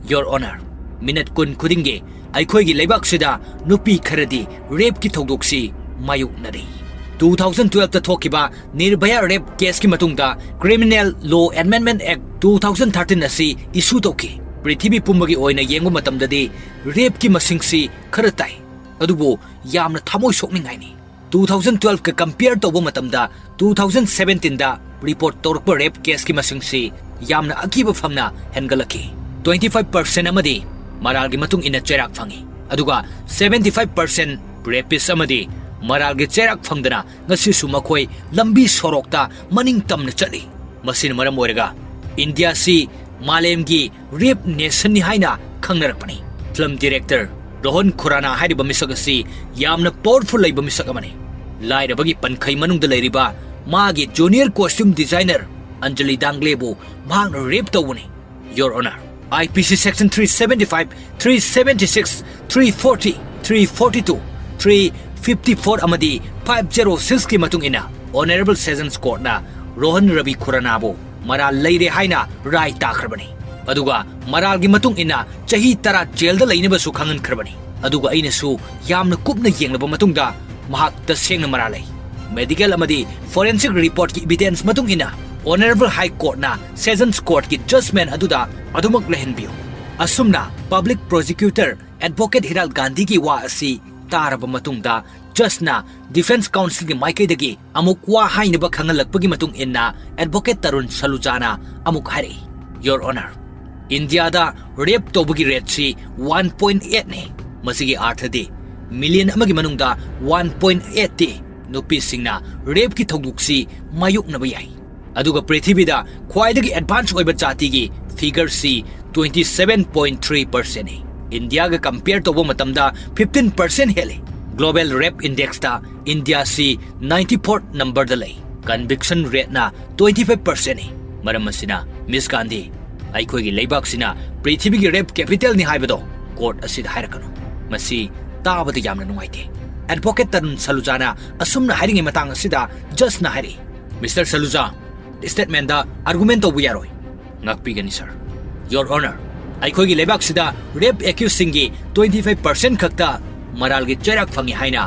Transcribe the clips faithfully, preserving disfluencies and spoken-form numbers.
Your Honor, minute ꯀꯨꯟ ꯈꯨꯗꯤꯡꯒꯤ ꯑꯩꯈꯣꯏꯒꯤ ꯂꯩꯕꯥꯛꯁꯤꯗ ꯅꯨꯄꯤ ꯈꯔꯗꯤ ꯔꯦꯞꯀꯤ ꯊꯧꯗꯣꯛꯁꯤ ꯃꯥꯌꯣꯛꯅꯔꯤ꯫ ꯇꯨ ꯊꯥꯎꯖꯟ ꯇꯨꯋꯦꯜꯐꯇ ꯊꯣꯛꯈꯤꯕ ꯅꯤꯔꯚꯌꯥ ꯔꯦꯞ ꯀꯦꯁꯀꯤ ꯃꯇꯨꯡꯗ Criminal Law Amendment Act two thousand thirteen ꯑꯁꯤ ꯏꯁꯨ ꯇꯧꯈꯤ꯫ ꯄ꯭ꯔꯤꯊꯤꯕꯤ ꯄꯨꯝꯕꯒꯤ ꯑꯣꯏꯅ ꯌꯦꯡꯕ ꯃꯇꯝꯗꯗꯤ ꯔꯦꯞꯀꯤ ꯃꯁꯤꯡꯁꯤ ꯈꯔ ꯇꯥꯏ, ꯑꯗꯨꯕꯨ ꯌꯥꯝꯅ ꯊꯃꯣꯏ ꯁꯣꯛꯅꯤꯡꯉꯥꯏꯅꯤ꯫ ꯇꯨ ꯊꯥꯎꯖꯟ ꯇꯨꯋꯦꯜꯐꯀ ꯀꯝꯄꯤꯌꯔ ꯇꯧꯕ ꯃꯇꯝꯗ ꯇꯨ ꯊꯥꯎꯖꯟ ꯁꯕꯦꯟꯇꯤꯟꯗ ꯔꯤꯄꯣꯔꯠ ꯇꯧꯔꯛꯄ ꯔꯦꯞ ꯀꯦꯁꯀꯤ ꯃꯁꯤꯡꯁꯤ ꯌꯥꯝꯅ ꯑꯀꯤꯕ ꯐꯪꯅ ꯍꯦꯟꯒꯠꯂꯛꯈꯤ꯫ ꯇ꯭ꯋꯦꯟꯇꯤ ꯐꯥꯏꯚ ꯄꯥꯔꯁꯦꯟ ꯑꯃꯗꯤ ꯃꯔꯥꯜꯒꯤ ꯃꯇꯨꯡ ꯏꯟꯅ ꯆꯩꯔꯥꯛ ꯐꯪꯉꯤ, ꯑꯗꯨꯒ ꯁꯕꯦꯟꯇꯤ ꯐꯥꯏꯚ ꯄꯥꯔꯁꯦꯟ ꯔꯦꯄꯤꯁ ꯑꯃꯗꯤ ꯃꯔꯥꯜꯒꯤ ꯆꯩꯔꯥꯛ ꯐꯪꯗꯅ ꯉꯁꯤꯁꯨ ꯃꯈꯣꯏ ꯂꯝꯕꯤ ꯁꯣꯔꯣꯛꯇ ꯃꯅꯤꯡ ꯇꯝꯅ ꯆꯠꯂꯤ꯫ ꯃꯁꯤꯅ ꯃꯔꯝ ꯑꯣꯏꯔꯒ ꯏꯟꯗꯤꯌꯥꯁꯤ ꯃꯥꯂꯦꯝꯒꯤ ꯔꯦꯞ ꯅꯦꯁꯟꯅꯤ ꯍꯥꯏꯅ ꯈꯪꯅꯔꯛꯄꯅꯤ꯫ ꯐꯤꯂꯝ ꯗꯤꯔꯦꯛꯇꯔ ꯔꯣꯍꯟ ꯈꯨꯔꯥꯅꯥ ꯍꯥꯏꯔꯤꯕ ꯃꯤꯁꯛ ꯑꯁꯤ ꯌꯥꯝꯅ ꯄꯥꯋꯔꯐꯨꯜ ꯂꯩꯕ ꯃꯤꯁꯛ ꯑꯃꯅꯤ꯫ ꯂꯥꯏꯔꯕꯒꯤ ꯄꯟꯈꯩ ꯃꯅꯨꯡꯗ ꯂꯩꯔꯤꯕ ꯃꯥꯒꯤ ꯖꯨꯅꯤꯌꯔ ꯀꯣꯁꯇ꯭ꯌꯨꯝ ꯗꯤꯖꯥꯏꯅꯔ ꯑꯟꯖꯂꯤ ꯗꯥꯡꯒ꯭ꯂꯦꯕꯨ ꯃꯍꯥꯛꯅ ꯔꯦꯞ ꯇꯧꯕꯅꯤ꯫ Your Honor, I P C section three seventy five, three seventy six, three forty, three forty two, three fifty four ꯑꯃꯗꯤ ꯐꯥꯏꯚ ꯖꯦꯔꯣ ꯁꯤꯛꯁꯀꯤ ꯃꯇꯨꯡ ꯏꯟꯅ Honourable Sessions Courtꯅ ꯔꯣꯍꯟ ꯔꯕꯤ ꯈꯨꯔꯥꯅꯥꯕꯨ ꯃꯔꯥꯜ ꯂꯩꯔꯦ ꯍꯥꯏꯅ ꯔꯥꯏ ꯇꯥꯈ꯭ꯔꯕꯅꯤ, ꯑꯗꯨꯒ ꯃꯔꯥꯜꯒꯤ ꯃꯇꯨꯡ ꯏꯟꯅ ꯆꯍꯤ ꯇꯔꯥ ꯖꯦꯜꯗ ꯂꯩꯅꯕꯁꯨ ꯈꯪꯍꯟꯈ꯭ꯔꯕꯅꯤ꯫ ꯑꯗꯨꯒ ꯑꯩꯅꯁꯨ ꯌꯥꯝꯅ ꯀꯨꯞꯅ ꯌꯦꯡꯂꯕ ꯃꯇꯨꯡꯗ ꯃꯍꯥꯛ ꯇꯁꯦꯡꯅ ꯃꯔꯥꯜ ꯂꯩ꯫ ꯃꯦꯗꯤꯀꯦꯜ ꯑꯃꯗꯤ ꯐꯣꯔꯦꯟꯁꯤꯛ ꯔꯤꯄꯣꯔꯠꯀꯤ ꯏꯕꯤꯗꯦꯟꯁ ꯃꯇꯨꯡ ꯏꯟꯅ Honourable High Courtꯅ Sessions Courtꯀꯤ ꯖꯖꯃꯦꯟ ꯑꯗꯨꯗ ꯑꯗꯨꯃꯛ ꯂꯩꯍꯟꯕꯤꯌꯨ꯫ ꯑꯁꯨꯝꯅ ꯄꯕ꯭ꯂꯤꯛ ꯄ꯭ꯔꯣꯁꯤꯀ꯭ꯌꯨꯇꯔ ꯑꯦꯗꯚꯣꯀꯦꯠ ꯍꯤꯔꯥꯜ ꯒꯥꯟꯙꯤꯒꯤ ꯋꯥ ꯑꯁꯤ ꯇꯥꯔꯕ ꯃꯇꯨꯡꯗ ꯖꯖꯅ ꯗꯤꯐꯦꯟꯁ ꯀꯥꯎꯟꯁꯤꯜꯒꯤ ꯃꯥꯏꯀꯩꯗꯒꯤ ꯑꯃꯨꯛ ꯋꯥ ꯍꯥꯏꯅꯕ ꯈꯪꯍꯜꯂꯛꯄꯒꯤ ꯃꯇꯨꯡ ꯏꯟꯅ ꯑꯦꯗꯚꯣꯀꯦꯠ ꯇꯔꯨꯟ ꯁꯂꯨꯖꯥꯅ ꯑꯃꯨꯛ ꯍꯥꯏꯔꯛꯏ, Your Honor, ꯏꯟꯗꯤꯌꯥꯗ ꯔꯦꯞ ꯇꯧꯕꯒꯤ ꯔꯦꯠꯁꯤ ꯋꯥꯟ ꯄꯣꯏꯟ ꯑꯦꯠꯅꯤ꯫ ꯃꯁꯤꯒꯤ ꯑꯥꯔꯊꯗꯤ ꯃꯤꯂꯤꯌꯟ ꯑꯃꯒꯤ ꯃꯅꯨꯡꯗ ꯋꯥꯟ ꯄꯣꯏꯟ ꯑꯦꯠꯇꯤ ꯅꯨꯄꯤꯁꯤꯡꯅ ꯔꯦꯞꯀꯤ ꯊꯧꯗꯣꯛꯁꯤ ꯃꯥꯌꯣꯛꯅꯕ ꯌꯥꯏ꯫ ꯑꯗꯨꯒ ꯄ꯭ꯔꯤꯊꯤꯕꯤꯗ ꯈ꯭ꯋꯥꯏꯗꯒꯤ ꯑꯦꯗꯚꯥꯟꯁ ꯑꯣꯏꯕ ꯖꯥꯇꯤꯒꯤ ꯐꯤꯒꯔꯁꯤ ꯇ꯭ꯋꯦꯟꯇꯤ ꯁꯕꯦꯟ ꯄꯣꯏꯟ ꯊ꯭ꯔꯤ ꯄꯥꯔꯁꯦꯟꯅꯤ꯫ ꯏꯟꯗꯤꯌꯥꯒ ꯀꯝꯄꯤꯌꯔ ꯇꯧꯕ ꯃꯇꯝꯗ ꯐꯤꯐꯇꯤꯟ ꯄꯥꯔꯁꯦꯟ ꯍꯦꯜꯂꯤ꯫ ꯒ꯭ꯂꯣꯕꯦꯜ ꯔꯦꯞ ꯏꯟꯗꯦꯛꯁꯇ ꯏꯟꯗꯤꯌꯥꯁꯤ ꯅꯥꯏꯟꯇꯤ ꯐꯣꯔ ꯅꯝꯕꯔꯗ ꯂꯩ꯫ ꯀꯟꯚꯤꯛꯁꯟ ꯔꯦꯠꯅ ꯇ꯭ꯋꯦꯟꯇꯤ ꯐꯥꯏꯚ ꯄꯥꯔꯁꯦꯟꯅꯤ꯫ ꯃꯔꯝ ꯑꯁꯤꯅ, ꯃꯤꯁ ꯒꯥꯟꯙꯤ, ꯑꯩꯈꯣꯏꯒꯤ ꯂꯩꯕꯥꯛꯁꯤꯅ ꯄ꯭ꯔꯤꯊꯤꯕꯤꯒꯤ ꯔꯦꯞ ꯀꯦꯄꯤꯇꯦꯜꯅꯤ ꯍꯥꯏꯕꯗꯣ ꯀꯣꯔꯠ ꯑꯁꯤꯗ ꯍꯥꯏꯔꯛꯀꯅꯨ꯫ ꯃꯁꯤ ꯇꯥꯕꯗ ꯌꯥꯝꯅ ꯅꯨꯡꯉꯥꯏꯇꯦ꯫ ꯑꯦꯗꯚꯣꯀꯦꯠ ꯇꯔꯨꯟ ꯁꯂꯨꯖꯥꯅ ꯑꯁꯨꯝꯅ ꯍꯥꯏꯔꯤꯉꯩ ꯃꯇꯥꯡ ꯑꯁꯤꯗ ꯖꯖꯅ ꯍꯥꯏꯔꯛꯏ, Mister Saluja, ꯁ꯭ꯇꯦꯠꯃꯦꯟꯗ ꯑꯥꯔꯒꯨꯃꯦꯟ ꯇꯧꯕ ꯌꯥꯔꯣꯏ꯫ ꯉꯥꯛꯄꯤꯒꯅꯤ, ꯁꯔ꯫ Your Honor, ꯑꯩꯈꯣꯏꯒꯤ ꯂꯩꯕꯥꯛꯁꯤꯗ ꯔꯦꯞ ꯑꯦꯀ꯭ꯌꯨꯁꯁꯤꯡꯒꯤ twenty five percent ꯈꯛꯇ ꯃꯔꯥꯜꯒꯤ ꯆꯩꯔꯥꯛ ꯐꯪꯉꯤ ꯍꯥꯏꯅ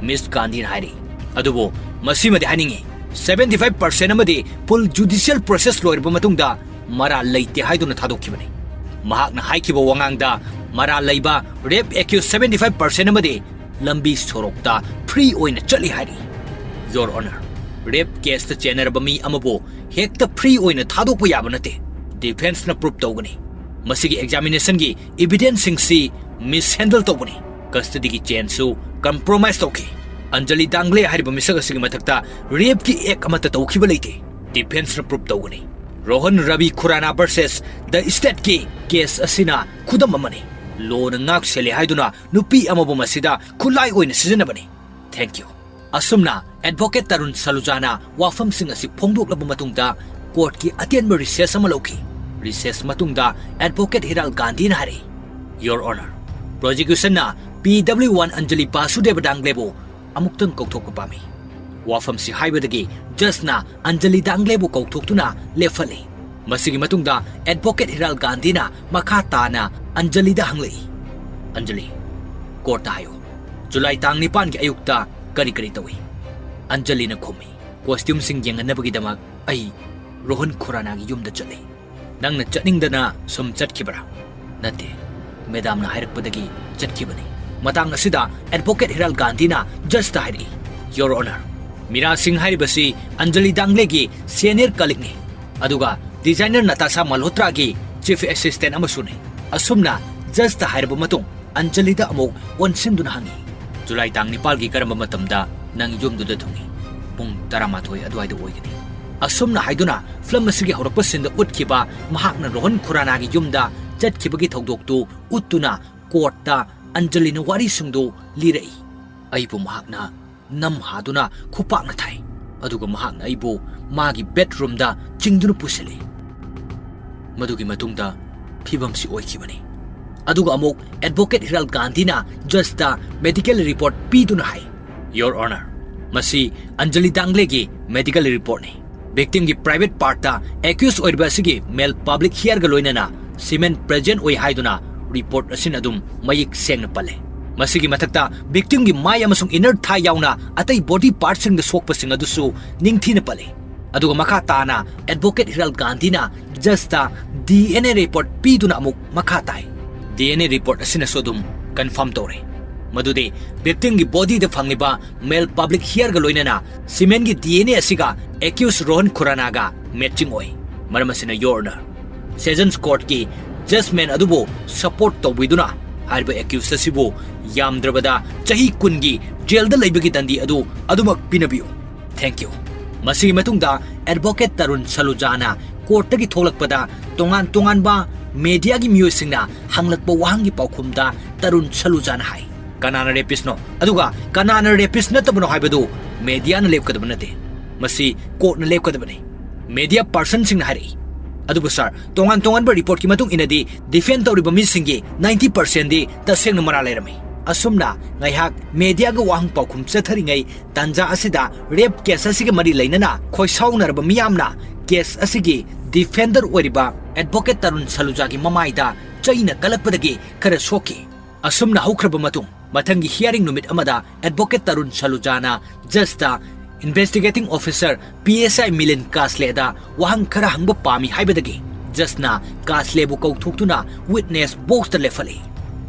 ꯃꯤꯁ ꯒꯥꯟꯙꯤꯅ ꯍꯥꯏꯔꯤ꯫ ꯑꯗꯨꯕꯨ ꯃꯁꯤꯃꯗꯤ ꯍꯥꯏꯅꯤꯡꯉꯤ, seventy five percent ꯑꯃꯗꯤ full judicial process ꯂꯣꯏꯔꯕ ꯃꯇꯨꯡꯗ ꯃꯔꯥꯜ ꯂꯩꯇꯦ ꯍꯥꯏꯗꯨꯅ ꯊꯥꯗꯣꯛꯈꯤꯕꯅꯤ꯫ ꯃꯍꯥꯛꯅ ꯍꯥꯏꯈꯤꯕ ꯋꯥꯉꯥꯡꯗ ꯃꯔꯥꯜ ꯂꯩꯕ ꯔꯦꯞ ꯑꯦꯀ꯭ꯌꯨꯁ seventy five percent ꯑꯃꯗꯤ ꯂꯝꯕꯤ ꯁꯣꯔꯣꯛꯇ ꯐ꯭ꯔꯤ ꯑꯣꯏꯅ ꯆꯠꯂꯤ ꯍꯥꯏꯔꯤ꯫ Your Honor, ꯔꯦꯞ ꯀꯦꯁꯇ ꯆꯦꯟꯅꯔꯕ ꯃꯤ ꯑꯃꯕꯨ ꯍꯦꯛꯇ ꯐ꯭ꯔꯤ ꯑꯣꯏꯅ ꯊꯥꯗꯣꯛꯄ ꯌꯥꯕ ꯅꯠꯇꯦ꯫ ꯗꯤꯐꯦꯟꯁꯅ ꯄ꯭ꯔꯨꯞ ꯇꯧꯒꯅꯤ꯫ ꯃꯁꯤꯒꯤ ꯑꯦꯛꯖꯥꯃꯤꯅꯦꯁꯟꯒꯤ ꯏꯚꯤꯗꯦꯟꯁꯁꯤꯡꯁꯤ ꯃꯤꯁꯍꯦꯟꯗꯜ ꯇꯧꯕꯅꯤ꯫ ꯀꯁꯇꯗꯤꯒꯤ ꯆꯦꯟꯁꯨ ꯀꯝꯄ꯭ꯔꯣꯃꯥꯏꯁ ꯇꯧꯈꯤ꯫ ꯑꯟꯖꯂꯤ ꯗꯥꯡꯒ꯭ꯂꯦ ꯍꯥꯏꯔꯤꯕ ꯃꯤꯁꯛ ꯑꯁꯤꯒꯤ ꯃꯊꯛꯇ ꯔꯦꯞꯀꯤ ꯑꯦꯛ ꯑꯃꯠꯇ ꯇꯧꯈꯤꯕ ꯂꯩꯇꯦ꯫ ꯗꯤꯐꯦꯟꯁꯅ ꯄ꯭ꯔꯨꯞ ꯇꯧꯒꯅꯤ꯫ ꯔꯣꯍꯟ ꯔꯕꯤ ꯈꯨꯔꯥꯅꯥ ꯚꯔꯁꯦꯁ ꯗ ꯁ꯭ꯇꯦꯠꯀꯤ ꯀꯦꯁ ꯑꯁꯤꯅ ꯈꯨꯗꯝ ꯑꯃꯅꯤ꯫ ꯂꯣꯅ ꯉꯥꯛ ꯁꯦꯜꯂꯦ ꯍꯥꯏꯗꯨꯅ ꯅꯨꯄꯤ ꯑꯃꯕꯨ ꯃꯁꯤꯗ ꯈꯨꯠꯂꯥꯏ ꯑꯣꯏꯅ ꯁꯤꯖꯤꯟꯅꯕꯅꯤ꯫ Thank you꯫ ꯑꯁꯨꯝꯅ ꯑꯦꯗꯚꯣꯀꯦꯠ ꯇꯔꯨꯟ ꯁꯂꯨꯖꯥꯅ ꯋꯥꯐꯝꯁꯤꯡ ꯑꯁꯤ ꯐꯣꯡꯗꯣꯛꯂꯕ ꯃꯇꯨꯡꯗ ꯀꯣꯔꯠꯀꯤ ꯑꯇꯦꯟꯕ ꯔꯤꯁꯦꯁ ꯑꯃ ꯂꯧꯈꯤ꯫ ꯔꯤꯁꯦꯁ ꯃꯇꯨꯡꯗ ꯑꯦꯗꯚꯣꯀꯦꯠ ꯍꯤꯔꯥꯜ ꯒꯥꯟꯙꯤꯅ ꯍꯥꯏꯔꯛꯏ, Your Honor, ꯄ꯭ꯔꯣꯁꯤꯀ꯭ꯌꯨꯁꯟꯅ P W one Anjali ꯕꯥꯁꯨꯗꯦꯕ ꯗꯥꯡꯒ꯭ꯂꯦꯕꯨ ꯑꯃꯨꯛꯇꯪ ꯀꯧꯊꯣꯛꯄ ꯄꯥꯝꯃꯤ꯫ ꯋꯥꯐꯝꯁꯤ ꯍꯥꯏꯕꯗꯒꯤ ꯖꯖꯅ ꯑꯟꯖꯂꯤ ꯗꯥꯡꯒ꯭ꯂꯦꯕꯨ ꯀꯧꯊꯣꯛꯇꯨꯅ ꯂꯦꯞꯍꯜꯂꯤ꯫ ꯃꯁꯤꯒꯤ ꯃꯇꯨꯡꯗ ꯑꯦꯗꯚꯣꯀꯦꯠ ꯍꯤꯔꯥꯜ ꯒꯥꯟꯙꯤꯅ ꯃꯈꯥ ꯇꯥꯅ ꯑꯟꯖꯂꯤꯗ ꯍꯪꯂꯛꯏ, "ꯑꯟꯖꯂꯤ, ꯀꯣꯔꯠꯇ ꯍꯥꯏꯌꯨ, ꯖꯨꯂꯥꯏ ꯇꯥꯡ ꯅꯤꯄꯥꯟꯒꯤ ꯑꯌꯨꯛꯇ ꯀꯔꯤ ꯀꯔꯤ ꯇꯧꯏ?" ꯑꯟꯖꯂꯤꯅ ꯈꯨꯝꯃꯤ, "ꯀꯣꯁꯇ꯭ꯌꯨꯝꯁꯤꯡ ꯌꯦꯡꯍꯟꯅꯕꯒꯤꯗꯃꯛ ꯑꯩ ꯔꯣꯍꯟ ꯈꯨꯔꯥꯅꯥꯒꯤ ꯌꯨꯝꯗ ꯆꯠꯂꯤ꯫ ꯅꯪꯅ ꯆꯠꯅꯤꯡꯗꯅ ꯁꯨꯝ ꯆꯠꯈꯤꯕ꯭ꯔꯥ?" "ꯅꯠꯇꯦ, ꯃꯦꯗꯥꯝꯅ ꯍꯥꯏꯔꯛꯄꯗꯒꯤ ꯆꯠꯈꯤꯕꯅꯤ꯫" ꯃꯇꯥꯡ ꯑꯁꯤꯗ ꯑꯦꯗꯚꯣꯀꯦꯠ ꯍꯤꯔꯥꯜ ꯒꯥꯟꯙꯤꯅ ꯖꯖꯇ ꯍꯥꯏꯔꯛꯏ, "Your Honor, ꯃꯤꯔꯥ ꯁꯤꯡ ꯍꯥꯏꯔꯤꯕꯁꯤ ꯑꯟꯖꯂꯤ ꯗꯥꯡꯒ꯭ꯂꯦꯒꯤ ꯁꯦꯅꯤꯌꯔ ꯀꯂꯤꯛꯅꯤ, ꯑꯗꯨꯒ ꯗꯤꯖꯥꯏꯅꯔ ꯅꯇꯥꯁꯥ ꯃꯜꯍꯣꯇ꯭ꯔꯥꯒꯤ ꯆꯤꯐ ꯑꯦꯁꯤꯁꯇꯦꯟ ꯑꯃꯁꯨꯅꯤ꯫" ꯑꯁꯨꯝꯅ ꯖꯖꯇ ꯍꯥꯏꯔꯕ ꯃꯇꯨꯡ ꯑꯟꯖꯂꯤꯗ ꯑꯃꯨꯛ ꯑꯣꯟꯁꯤꯟꯗꯨꯅ ꯍꯪꯉꯤ, "ꯖꯨꯂꯥꯏ ꯇꯥꯡ ꯅꯤꯄꯥꯜꯒꯤ ꯀꯔꯝꯕ ꯃꯇꯝꯗ ꯅꯪ ꯌꯨꯝꯗꯨꯗ ꯊꯨꯡꯉꯤ?" "ꯄꯨꯡ ꯇꯔꯥꯃꯥꯊꯣꯏ ꯑꯗꯨꯋꯥꯏꯗ ꯑꯣꯏꯒꯅꯤ꯫" ꯑꯁꯨꯝꯅ ꯍꯥꯏꯗꯨꯅ ꯐꯤꯂꯝ ꯑꯁꯤꯒꯤ ꯍꯧꯔꯛꯄ ꯁꯤꯟꯗ ꯎꯠꯈꯤꯕ ꯃꯍꯥꯛꯅ ꯔꯣꯍꯟ ꯈꯨꯔꯥꯅꯥꯒꯤ ꯌꯨꯝꯗ ꯆꯠꯈꯤꯕꯒꯤ ꯊꯧꯗꯣꯛꯇꯨ ꯎꯠꯇꯨꯅ ꯀꯣꯔꯠꯇ ꯑꯟꯖꯂꯤꯅ ꯋꯥꯔꯤꯁꯤꯡꯗꯨ ꯂꯤꯔꯛꯏ꯫ "ꯑꯩꯕꯨ ꯃꯍꯥꯛꯅ ꯅꯝ ꯍꯥꯗꯨꯅ ꯈꯨꯄꯥꯛꯅ ꯊꯥꯏ, ꯑꯗꯨꯒ ꯃꯍꯥꯛꯅ ꯑꯩꯕꯨ ꯃꯥꯒꯤ ꯕꯦꯗꯔꯨꯝꯗ ꯆꯤꯡꯗꯨꯅ ꯄꯨꯁꯤꯜꯂꯤ꯫ ꯃꯗꯨꯒꯤ ꯃꯇꯨꯡꯗ ꯐꯤꯕꯝꯁꯤ ꯑꯣꯏꯈꯤꯕꯅꯤ꯫" ꯑꯗꯨꯒ ꯑꯃꯨꯛ ꯑꯦꯗꯚꯣꯀꯦꯠ ꯍꯤꯔꯥꯜ ꯒꯥꯟꯙꯤꯅ ꯖꯖꯇ ꯃꯦꯗꯤꯀꯦꯜ ꯔꯤꯄꯣꯔꯠ ꯄꯤꯗꯨꯅ ꯍꯥꯏ, "Your Honor, ꯃꯁꯤ ꯑꯟꯖꯂꯤ ꯗꯥꯡꯒ꯭ꯂꯦꯒꯤ ꯃꯦꯗꯤꯀꯦꯜ ꯔꯤꯄꯣꯔꯠꯅꯤ꯫ ꯚꯤꯛꯇꯤꯝꯒꯤ ꯄ꯭ꯔꯥꯏꯚꯦꯠ ꯄꯥꯔꯠꯇ ꯑꯦꯀ꯭ꯌꯨꯁ ꯑꯣꯏꯔꯤꯕ ꯑꯁꯤꯒꯤ ꯃꯦꯜ ꯄꯕ꯭ꯂꯤꯛ ꯍꯤꯌꯔꯒ ꯂꯣꯏꯅꯅ semen present ꯑꯣꯏ ꯍꯥꯏꯗꯨꯅ report ꯑꯁꯤꯅ ꯑꯗꯨꯝ ꯃꯌꯦꯛ ꯁꯦꯡꯅ ꯄꯜꯂꯦ꯫ ꯃꯁꯤꯒꯤ ꯃꯊꯛꯇ victimꯒꯤ ꯃꯥꯏ ꯑꯃꯁꯨꯡ inner thigh ꯌꯥꯎꯅ ꯑꯇꯩ body partꯁꯤꯡꯗ ꯁꯣꯛꯄꯁꯤꯡ ꯑꯗꯨꯁꯨ ꯅꯤꯡꯊꯤꯅ ꯄꯜꯂꯤ꯫ ꯑꯗꯨꯒ ꯃꯈꯥ ꯇꯥꯅ advocate ꯍꯤꯔꯥꯜ ꯒꯥꯟꯙꯤꯅ judgeꯇ DNA report ꯄꯤꯗꯨꯅ ꯑꯃꯨꯛ ꯃꯈꯥ ꯇꯥꯏ꯫ DNA report ꯑꯁꯤꯅꯁꯨ ꯑꯗꯨꯝ confirm ꯇꯧꯔꯦ ꯃꯗꯨꯗꯤ victimꯒꯤ bodyꯗ ꯐꯪꯂꯤꯕ male pubic hairꯒ ꯂꯣꯏꯅꯅ semenꯒꯤ DNA ꯑꯁꯤꯒ accused ꯔꯣꯍꯟ ꯈꯨꯔꯥꯅꯥꯒ matching ꯑꯣꯏ꯫ ꯃꯔꯝ ꯑꯁꯤꯅ, Your Honour, Sessions Courtꯀꯤ judgment ꯑꯗꯨꯕꯨ support ꯇꯧꯕꯤꯗꯨꯅ ꯍꯥꯏꯔꯤꯕ accused ꯑꯁꯤꯕꯨ ꯌꯥꯝꯗ꯭ꯔꯕꯗ ꯆꯍꯤ ꯀꯨꯟꯒꯤ jailꯗ ꯂꯩꯕꯒꯤ ꯗꯟꯗꯤ ꯑꯗꯨ ꯑꯗꯨꯃꯛ ꯄꯤꯅꯕꯤꯌꯨ꯫ Thank you꯫ ꯃꯁꯤꯒꯤ ꯃꯇꯨꯡꯗ advocate ꯇꯔꯨꯟ ꯁꯂꯨꯖꯥꯅ courtꯇꯒꯤ ꯊꯣꯛꯂꯛꯄꯗ ꯇꯣꯉꯥꯟ ꯇꯣꯉꯥꯟꯕ mediaꯒꯤ ꯃꯤꯑꯣꯏꯁꯤꯡꯅ ꯍꯪꯂꯛꯄ ꯋꯥꯍꯪꯒꯤ ꯄꯥꯎꯈꯨꯝꯗ ꯇꯔꯨꯟ ꯁꯂꯨꯖꯥꯅ ꯍꯥꯏ, "ꯀꯅꯥꯅ rapistꯅꯣ ꯑꯗꯨꯒ ꯀꯅꯥꯅ rapist ꯅꯠꯇꯕꯅꯣ ꯍꯥꯏꯕꯗꯨ mediaꯅ ꯂꯦꯞꯀꯗꯕ ꯅꯠꯇꯦ, ꯃꯁꯤ courtꯅ ꯂꯦꯞꯀꯗꯕꯅꯤ꯫" Media personꯁꯤꯡꯅ ꯍꯥꯏꯔꯛꯏ, "ꯑꯗꯨꯕꯨ sir, ꯇꯣꯉꯥꯟ ꯇꯣꯉꯥꯟꯕ reportꯀꯤ ꯃꯇꯨꯡ ꯏꯟꯅꯗꯤ defend ꯇꯧꯔꯤꯕ ꯃꯤꯁꯤꯡꯒꯤ ninety percentꯗꯤ ꯇꯁꯦꯡꯅ ꯃꯔꯥꯜ ꯂꯩꯔꯝꯃꯤ꯫" ꯑꯁꯨꯝꯅ ꯉꯥꯏꯍꯥꯛ mediaꯒ ꯋꯥꯍꯪ ꯄꯥꯎꯈꯨꯝ ꯆꯠꯊꯔꯤꯉꯩ ꯇꯥꯟꯖꯥ ꯑꯁꯤꯗ rape case ꯑꯁꯤꯒ ꯃꯔꯤ ꯂꯩꯅꯅ ꯈꯣꯏꯁꯥꯎꯅꯔꯕ ꯃꯤꯌꯥꯝꯅ case ꯑꯁꯤꯒꯤ defender ꯑꯣꯏꯔꯤꯕ advocate ꯇꯔꯨꯟ ꯁꯂꯨꯖꯥꯒꯤ ꯃꯃꯥꯏꯗ ꯆꯩꯅ ꯀꯜꯂꯛꯄꯗꯒꯤ ꯈꯔ ꯁꯣꯛꯈꯤ꯫ ꯑꯁꯨꯝꯅ ꯍꯧꯈ꯭ꯔꯕ ꯃꯇꯨꯡ, ꯃꯊꯪꯒꯤ hearing ꯅꯨꯃꯤꯠ ꯑꯃꯗ advocate Tarun ꯁꯂꯨꯖꯥꯅ judgeꯇ investigating officer PSI ꯃꯤꯂꯤꯟ ꯀꯥꯁꯂꯦꯗ ꯋꯥꯍꯪ ꯈꯔ ꯍꯪꯕ ꯄꯥꯝꯃꯤ ꯍꯥꯏꯕꯗꯒꯤ judgeꯅ ꯀꯥꯁꯂꯦꯕꯨ ꯀꯧꯊꯣꯛꯇꯨꯅ witness boxꯇ ꯂꯦꯞꯍꯜꯂꯤ꯫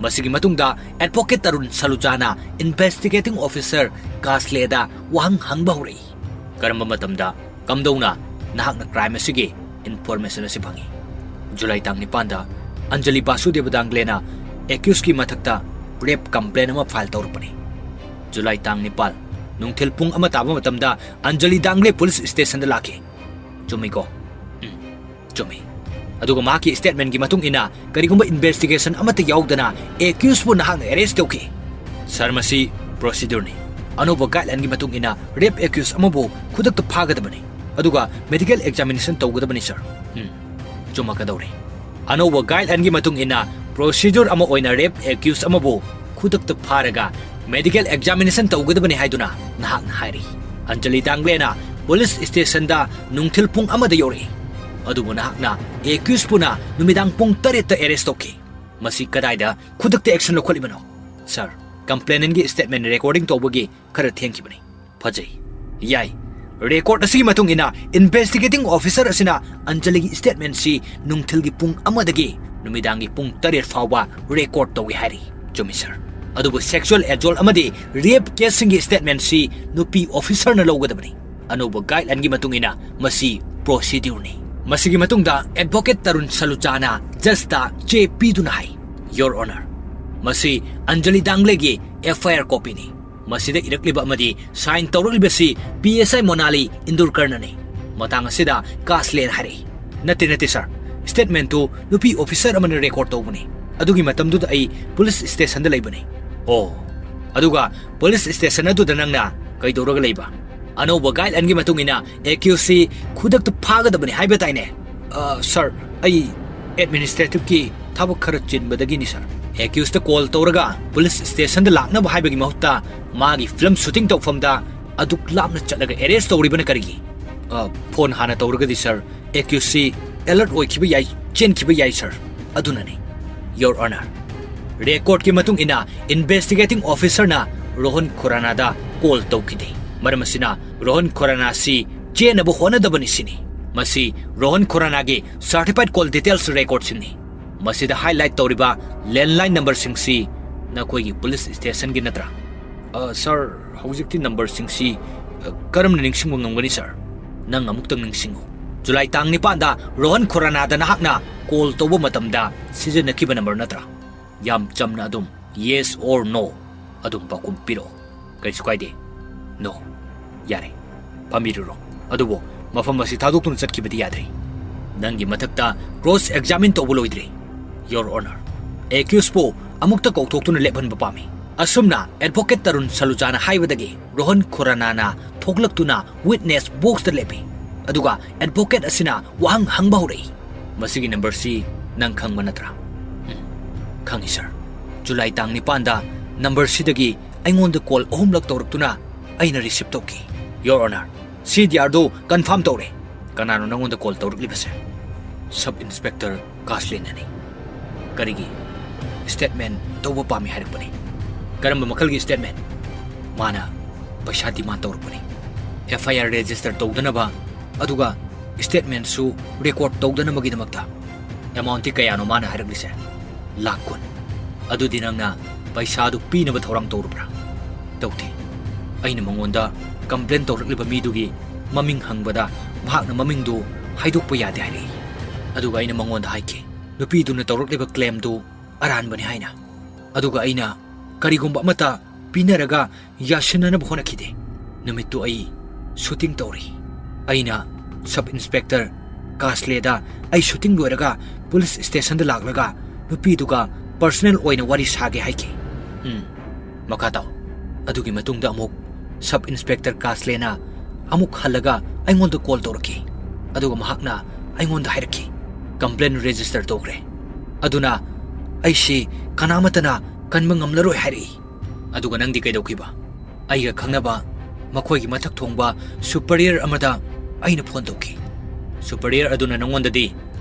ꯃꯁꯤꯒꯤ ꯃꯇꯨꯡꯗ advocate ꯇꯔꯨꯟ ꯁꯂꯨꯖꯥꯅ investigating officer ꯀꯥꯁꯂꯦꯗ ꯋꯥꯍꯪ ꯍꯪꯕ ꯍꯧꯔꯛꯏ꯫ "ꯀꯔꯝꯕ ꯃꯇꯝꯗ, ꯀꯝꯗꯧꯅ ꯅꯍꯥꯛꯅ crime ꯑꯁꯤꯒꯤ information ꯑꯁꯤ ꯐꯪꯏ?" "July ꯇꯥꯡ ꯅꯤꯄꯥꯟꯗ ꯑꯟꯖꯂꯤ ꯕꯥꯁꯨꯗꯦꯕ ꯗꯥꯡꯒ꯭ꯂꯦꯅ accusedꯀꯤ ꯃꯊꯛꯇ rape complaint ꯑꯃ file ꯇꯧꯔꯛꯄꯅꯤ꯫" "July ꯇꯥꯡ ꯅꯤꯄꯥꯟ ꯅꯨꯡꯊꯤꯜ ꯄꯨꯡ ꯑꯃ ꯇꯥꯕ ꯃꯇꯝꯗ ꯑꯟꯖꯂꯤ ꯗꯥꯡꯒ꯭ꯂꯦ police stationꯗ ꯂꯥꯛꯈꯤ, ꯆꯨꯝꯃꯤꯀꯣ?" "ꯎꯝ, ꯆꯨꯝꯃꯤ꯫" "ꯑꯗꯨꯒ ꯃꯍꯥꯛꯀꯤ statementꯀꯤ ꯃꯇꯨꯡ ꯏꯟꯅ ꯀꯔꯤꯒꯨꯝꯕ investigation ꯑꯃꯠꯇ ꯌꯥꯎꯗꯅ accusedꯄꯨ ꯅꯍꯥꯛꯅ arrest ꯇꯧꯈꯤ꯫" "Sir, ꯃꯁꯤ procedureꯅꯤ꯫ ꯑꯅꯧꯕ guidelineꯒꯤ ꯃꯇꯨꯡ ꯏꯟꯅ rape accused ꯑꯃꯕꯨ ꯈꯨꯗꯛꯇ ꯐꯥꯒꯗꯕꯅꯤ, ꯑꯗꯨꯒ medical examination ꯇꯧꯒꯗꯕꯅꯤ, sir꯫" "ꯎꯝ, ꯆꯨꯝꯃꯛꯀꯗꯧꯔꯦ꯫" "ꯑꯅꯧꯕ guidelineꯒꯤ ꯃꯇꯨꯡ ꯏꯟꯅ procedure ꯑꯃ ꯑꯣꯏꯅ rape accused ꯑꯃꯕꯨ ꯈꯨꯗꯛꯇ ꯐꯥꯔꯒ medical examination ꯇꯧꯒꯗꯕꯅꯤ ꯍꯥꯏꯗꯨꯅ ꯅꯍꯥꯛꯅ ꯍꯥꯏꯔꯤ꯫" ꯑꯟꯖꯂꯤ ꯗꯥꯡꯒ꯭ꯂꯦꯅ police stationꯗ ꯅꯨꯡꯊꯤꯜ ꯄꯨꯡ ꯑꯃꯗ ꯌꯧꯔꯛꯏ꯫ ꯑꯗꯨꯕꯨ ꯅꯍꯥꯛꯅ accused ꯄꯨꯅ ꯅꯨꯃꯤꯗꯥꯡ ꯄꯨꯡ ꯇꯔꯦꯠꯇ arrest ꯇꯧꯈꯤ꯫ ꯃꯁꯤ ꯀꯗꯥꯏꯗ ꯈꯨꯗꯛꯇ action ꯂꯧꯈꯠꯂꯤꯕꯅꯣ? Sir, complainant ꯒꯤ statement recording ꯇꯧꯕꯒꯤ ꯈꯔ ꯊꯦꯡꯈꯤꯕꯅꯤ꯫ ꯐꯖꯩ꯫ ꯌꯥꯏ꯫ Record ꯑꯁꯤꯒꯤ ꯃꯇꯨꯡ ꯏꯟꯅ investigating officer ꯑꯁꯤꯅ ꯑꯟꯖꯂꯤꯒꯤ statement ꯁꯤ ꯅꯨꯡꯊꯤꯜꯒꯤ ꯄꯨꯡ ꯑꯃꯗꯒꯤ ꯅꯨꯃꯤꯗꯥꯡꯒꯤ ꯄꯨꯡ ꯇꯔꯦꯠ ꯐꯥꯎꯕ record ꯇꯧꯏ ꯍꯥꯏꯔꯤ꯫ ꯆꯨꯝꯃꯤ, sir꯫ ꯑꯗꯨꯕꯨ sexual assault ꯑꯃꯗꯤ rape case ꯁꯤꯡꯒꯤ statement ꯁꯤ ꯅꯨꯄꯤ officer ꯅ ꯂꯧꯒꯗꯕꯅꯤ꯫ ꯑꯅꯧꯕ guideline ꯒꯤ ꯃꯇꯨꯡ ꯏꯟꯅ ꯃꯁꯤ procedure ꯅꯤ꯫ ꯃꯁꯤꯒꯤ ꯃꯇꯨꯡꯗ advocate ꯇꯔꯨꯟ ꯁꯂꯨꯆꯥꯅ judge ꯇ ꯆꯦ ꯄꯤꯗꯨꯅ ꯍꯥꯏ, Your Honor, ꯃꯁꯤ Anjali ꯗꯥꯡꯂꯦꯒꯤ F I R copy ꯅꯤ꯫ ꯃꯁꯤꯗ ꯏꯔꯛꯂꯤꯕ ꯑꯃꯗꯤ sign ꯇꯧꯔꯛꯂꯤꯕꯁꯤ P S I ꯃꯣꯅꯥꯂꯤ ꯏꯟꯗꯨꯔꯀꯔꯅꯅꯤ꯫ ꯃꯇꯥꯡ ꯑꯁꯤꯗ ꯀꯥꯁꯂꯦꯅ ꯍꯥꯏꯔꯛꯏ, "ꯅꯠꯇꯦ, ꯅꯠꯇꯦ, sir꯫ Statement ꯇꯨ ꯅꯨꯄꯤ officer ꯑꯃꯅ record ꯇꯧꯕꯅꯤ꯫ ꯑꯗꯨꯒꯤ ꯃꯇꯝꯗꯨꯗ ꯑꯩ police station ꯗ ꯂꯩꯕꯅꯤ꯫" "ꯑꯣ, ꯑꯗꯨꯒ police station ꯑꯗꯨꯗ ꯅꯪꯅ ꯀꯩꯗꯧꯔꯒ ꯂꯩꯕ?" "ꯑꯅꯧꯕ guideline ꯒꯤ ꯃꯇꯨꯡ ꯏꯟꯅ accused ꯁꯤ ꯈꯨꯗꯛꯇ ꯐꯥꯒꯗꯕꯅꯤ ꯍꯥꯏꯕ ꯇꯥꯏꯅꯦ?" "ꯑ, sir, ꯑꯩ administrative ꯀꯤ ꯊꯕꯛ ꯈꯔ ꯆꯤꯟꯕꯗꯒꯤꯅꯤ, sir꯫ Accused ꯇ call ꯇꯧꯔꯒ police station ꯗ ꯂꯥꯛꯅꯕ ꯍꯥꯏꯕꯒꯤ ꯃꯍꯨꯠꯇ ꯃꯥꯒꯤ film shooting ꯇꯧꯐꯝꯗ ꯑꯗꯨꯛ ꯂꯥꯞꯅ ꯆꯠꯂꯒ arrest ꯇꯧꯔꯤꯕꯅ ꯀꯔꯤꯒꯤ?" "ꯑ, phone ꯍꯥꯟꯅ ꯇꯧꯔꯒꯗꯤ, sir, accused ꯁꯤ alert ꯑꯣꯏꯈꯤꯕ ꯌꯥꯏ, ꯆꯦꯟꯈꯤꯕ ꯌꯥꯏ, sir꯫ ꯑꯗꯨꯅꯅꯤ꯫" "Your Honor, record ꯀꯤ ꯃꯇꯨꯡ ꯏꯟꯅ investigating officer ꯅ ꯔꯣꯍꯟ ꯈꯨꯔꯥꯅꯥꯗ call ꯇꯧꯈꯤꯗꯦ꯫ ꯃꯔꯝ ꯑꯁꯤꯅ ꯔꯣꯍꯟ ꯈꯨꯔꯥꯅꯥ ꯁꯤ ꯆꯦꯟꯅꯕ ꯍꯣꯠꯅꯗꯕꯅꯤ ꯁꯤꯅꯤ꯫ ꯃꯁꯤ Rohan ꯈꯨꯔꯥꯅꯥꯒꯤ certified call details record ꯁꯤꯡꯅꯤ꯫ ꯃꯁꯤꯗ highlight ꯇꯧꯔꯤꯕ landline number ꯁꯤꯡꯁꯤ ꯅꯈꯣꯏꯒꯤ police station ꯒꯤ ꯅꯠꯇ꯭ꯔꯥ?" "ꯑ, sir, ꯍꯧꯖꯤꯛꯇꯤ number ꯁꯤꯡꯁꯤ, ꯑ, ꯀꯔꯝꯅ ꯅꯤꯡꯁꯤꯡꯕ ꯉꯝꯒꯅꯤ, sir?" "ꯅꯪ ꯑꯃꯨꯛꯇꯪ ꯅꯤꯡꯁꯤꯡꯉꯨ꯫ ꯖꯨꯂꯥꯏ ꯇꯥꯡ ꯅꯤꯄꯥꯟꯗ ꯔꯣꯍꯟ ꯈꯨꯔꯥꯅꯥꯗ ꯅꯍꯥꯛꯅ call ꯇꯧꯕ ꯃꯇꯝꯗ ꯁꯤꯖꯤꯟꯅꯈꯤꯕ number ꯅꯠꯇ꯭ꯔꯥ?" ꯌꯥꯝ ꯆꯝꯅ ꯑꯗꯨꯝ yes or no ꯑꯗꯨꯝ ꯄꯥꯎꯈꯨꯝ ꯄꯤꯔꯛꯑꯣ꯫ "ꯀꯩꯁꯨ ꯀꯥꯏꯗꯦ꯫ No꯫" "ꯌꯥꯔꯦ, ꯐꯝꯕꯤꯔꯨꯔꯣ꯫ ꯑꯗꯨꯕꯨ ꯃꯐꯝ ꯑꯁꯤ ꯊꯥꯗꯣꯛꯇꯨꯅ ꯆꯠꯈꯤꯕꯗꯤ ꯌꯥꯗ꯭ꯔꯤ꯫ ꯅꯪꯒꯤ ꯃꯊꯛꯇ cross examine ꯇꯧꯕ ꯂꯣꯏꯗ꯭ꯔꯤ꯫ Your Honor, accused ꯄꯨ ꯑꯃꯨꯛꯇ ꯀꯧꯊꯣꯛꯇꯨꯅ ꯂꯦꯞꯍꯟꯕ ꯄꯥꯝꯃꯤ꯫" ꯑꯁꯨꯝꯅ advocate ꯇꯔꯨꯟ ꯁꯂꯨꯆꯥꯅ ꯍꯥꯏꯕꯗꯒꯤ ꯔꯣꯍꯟ ꯈꯨꯔꯥꯅꯥꯅ ꯊꯣꯛꯂꯛꯇꯨꯅ witness box ꯇ ꯂꯦꯞꯄꯤ꯫ ꯑꯗꯨꯒ advocate ꯑꯁꯤꯅ ꯋꯥꯍꯪ ꯍꯪꯕ ꯍꯧꯔꯛꯏ, "ꯃꯁꯤꯒꯤ number ꯁꯤ ꯅꯪ ꯈꯪꯕ ꯅꯠꯇ꯭ꯔꯥ?" "ꯎꯝ, ꯈꯪꯉꯤ, sir꯫ ꯖꯨꯂꯥꯏ ꯇꯥꯡ ꯅꯤꯄꯥꯟꯗ number ꯁꯤꯗꯒꯤ ꯑꯩꯉꯣꯟꯗ call ꯑꯍꯨꯝꯂꯛ ꯇꯧꯔꯛꯇꯨꯅ ꯑꯩꯅ receive ꯇꯧꯈꯤ꯫" "Your Honor, C D R do confirm ꯇꯧꯔꯦ꯫ ꯀꯅꯥꯅꯣ ꯅꯪꯉꯣꯟꯗ ꯀꯣꯜ ꯇꯧꯔꯛꯂꯤꯕꯁꯦ? ꯁꯕ ꯏꯟꯁꯄꯦꯛꯇꯔ ꯀꯥꯁꯂꯦꯟꯅꯅꯤ꯫ ꯀꯔꯤꯒꯤ? ꯁ꯭ꯇꯦꯠꯃꯦꯟ ꯇꯧꯕ ꯄꯥꯝꯃꯤ ꯍꯥꯏꯔꯛꯄꯅꯤ꯫ ꯀꯔꯝꯕ ꯃꯈꯜꯒꯤ ꯁ꯭ꯇꯦꯠꯃꯦꯟ? ꯃꯥꯅ ꯄꯩꯁꯥ ꯗꯤꯃꯥꯟ ꯇꯧꯔꯛꯄꯅꯤ꯫ ꯑꯦꯐ ꯑꯥꯏ ꯑꯥꯔ ꯔꯦꯖꯤꯁꯇꯔ ꯇꯧꯗꯅꯕ, ꯑꯗꯨꯒ ꯁ꯭ꯇꯦꯠꯃꯦꯟꯁꯨ ꯔꯦꯀꯣꯔꯗ ꯇꯧꯗꯅꯕꯒꯤꯗꯃꯛꯇ꯫ ꯑꯦꯃꯥꯎꯟꯠꯇꯤ ꯀꯌꯥꯅꯣ ꯃꯥꯅ ꯍꯥꯏꯔꯛꯂꯤꯁꯦ? ꯂꯥꯈ ꯀꯨꯟ꯫ ꯑꯗꯨꯗꯤ ꯅꯪꯅ ꯄꯩꯁꯥꯗꯨ ꯄꯤꯅꯕ ꯊꯧꯔꯥꯡ ꯇꯧꯔꯨꯕ꯭ꯔꯥ? ꯇꯧꯗꯦ꯫ ꯑꯩꯅ ꯃꯉꯣꯟꯗ ꯀꯝꯄ꯭ꯂꯦꯟ ꯇꯧꯔꯛꯂꯤꯕ ꯃꯤꯗꯨꯒꯤ ꯃꯃꯤꯡ ꯍꯪꯕꯗ ꯃꯍꯥꯛꯅ ꯃꯃꯤꯡꯗꯨ ꯍꯥꯏꯗꯣꯛꯄ ꯌꯥꯗꯦ ꯍꯥꯏꯔꯛꯏ꯫ ꯑꯗꯨꯒ ꯑꯩꯅ ꯃꯉꯣꯟꯗ ꯍꯥꯏꯈꯤ, ꯅꯨꯄꯤꯗꯨꯅ ꯇꯧꯔꯛꯂꯤꯕ ꯀ꯭ꯂꯦꯝꯗꯨ ꯑꯔꯥꯟꯕꯅꯤ ꯍꯥꯏꯅ꯫ ꯑꯗꯨꯒ ꯑꯩꯅ ꯀꯔꯤꯒꯨꯝꯕ ꯑꯃꯠꯇ ꯄꯤꯅꯔꯒ ꯌꯥꯁꯤꯟꯅꯅꯕ ꯍꯣꯠꯅꯈꯤꯗꯦ꯫ ꯅꯨꯃꯤꯠꯇꯨ ꯑꯩ ꯁꯨꯇꯤꯡ ꯇꯧꯔꯤ꯫ ꯑꯩꯅ ꯁꯕ ꯏꯟꯁꯄꯦꯛꯇꯔ ꯀꯥꯁꯂꯦꯗ ꯑꯩ ꯁꯨꯇꯤꯡ ꯂꯣꯏꯔꯒ ꯄꯨꯂꯤꯁ ꯁ꯭ꯇꯦꯁꯟꯗ ꯂꯥꯛꯂꯒ ꯅꯨꯄꯤꯗꯨꯒ ꯄꯔꯁꯅꯦꯜ ꯑꯣꯏꯅ ꯋꯥꯔꯤ ꯁꯥꯒꯦ ꯍꯥꯏꯈꯤ꯫ ꯎꯝ, ꯃꯈꯥ ꯇꯥꯎ꯫ ꯑꯗꯨꯒꯤ ꯃꯇꯨꯡꯗ ꯑꯃꯨꯛ ꯁꯕ ꯏꯟꯁꯄꯦꯛꯇꯔ ꯀꯥꯁꯂꯦꯅ ꯑꯃꯨꯛ ꯍꯜꯂꯒ ꯑꯩꯉꯣꯟꯗ ꯀꯣꯜ ꯇꯧꯔꯛꯈꯤ꯫ ꯑꯗꯨꯒ ꯃꯍꯥꯛꯅ ꯑꯩꯉꯣꯟꯗ ꯍꯥꯏꯔꯛꯈꯤ, ꯀꯝꯄ꯭ꯂꯦꯟ ꯔꯦꯖꯤꯁꯇꯔ ꯇꯧꯈ꯭ꯔꯦ꯫ ꯑꯗꯨꯅ ꯑꯩꯁꯤ ꯀꯅꯥꯃꯠꯇꯅ ꯀꯟꯕ ꯉꯝꯂꯔꯣꯏ ꯍꯥꯏꯔꯛꯏ꯫ ꯑꯗꯨꯒ ꯅꯪꯗꯤ ꯀꯩꯗꯧꯈꯤꯕ? ꯑꯩꯒ ꯈꯪꯅꯕ ꯃꯈꯣꯏꯒꯤ ꯃꯊꯛ ꯊꯣꯡꯕ ꯁꯨꯄꯔꯤꯌꯔ ꯑꯃꯗ ꯑꯩꯅ ꯐꯣꯟ ꯇꯧꯈꯤ꯫ ꯁꯨꯄꯔꯤꯌꯔ ꯑꯗꯨꯅ ꯅꯪꯉꯣꯟꯗꯗꯤ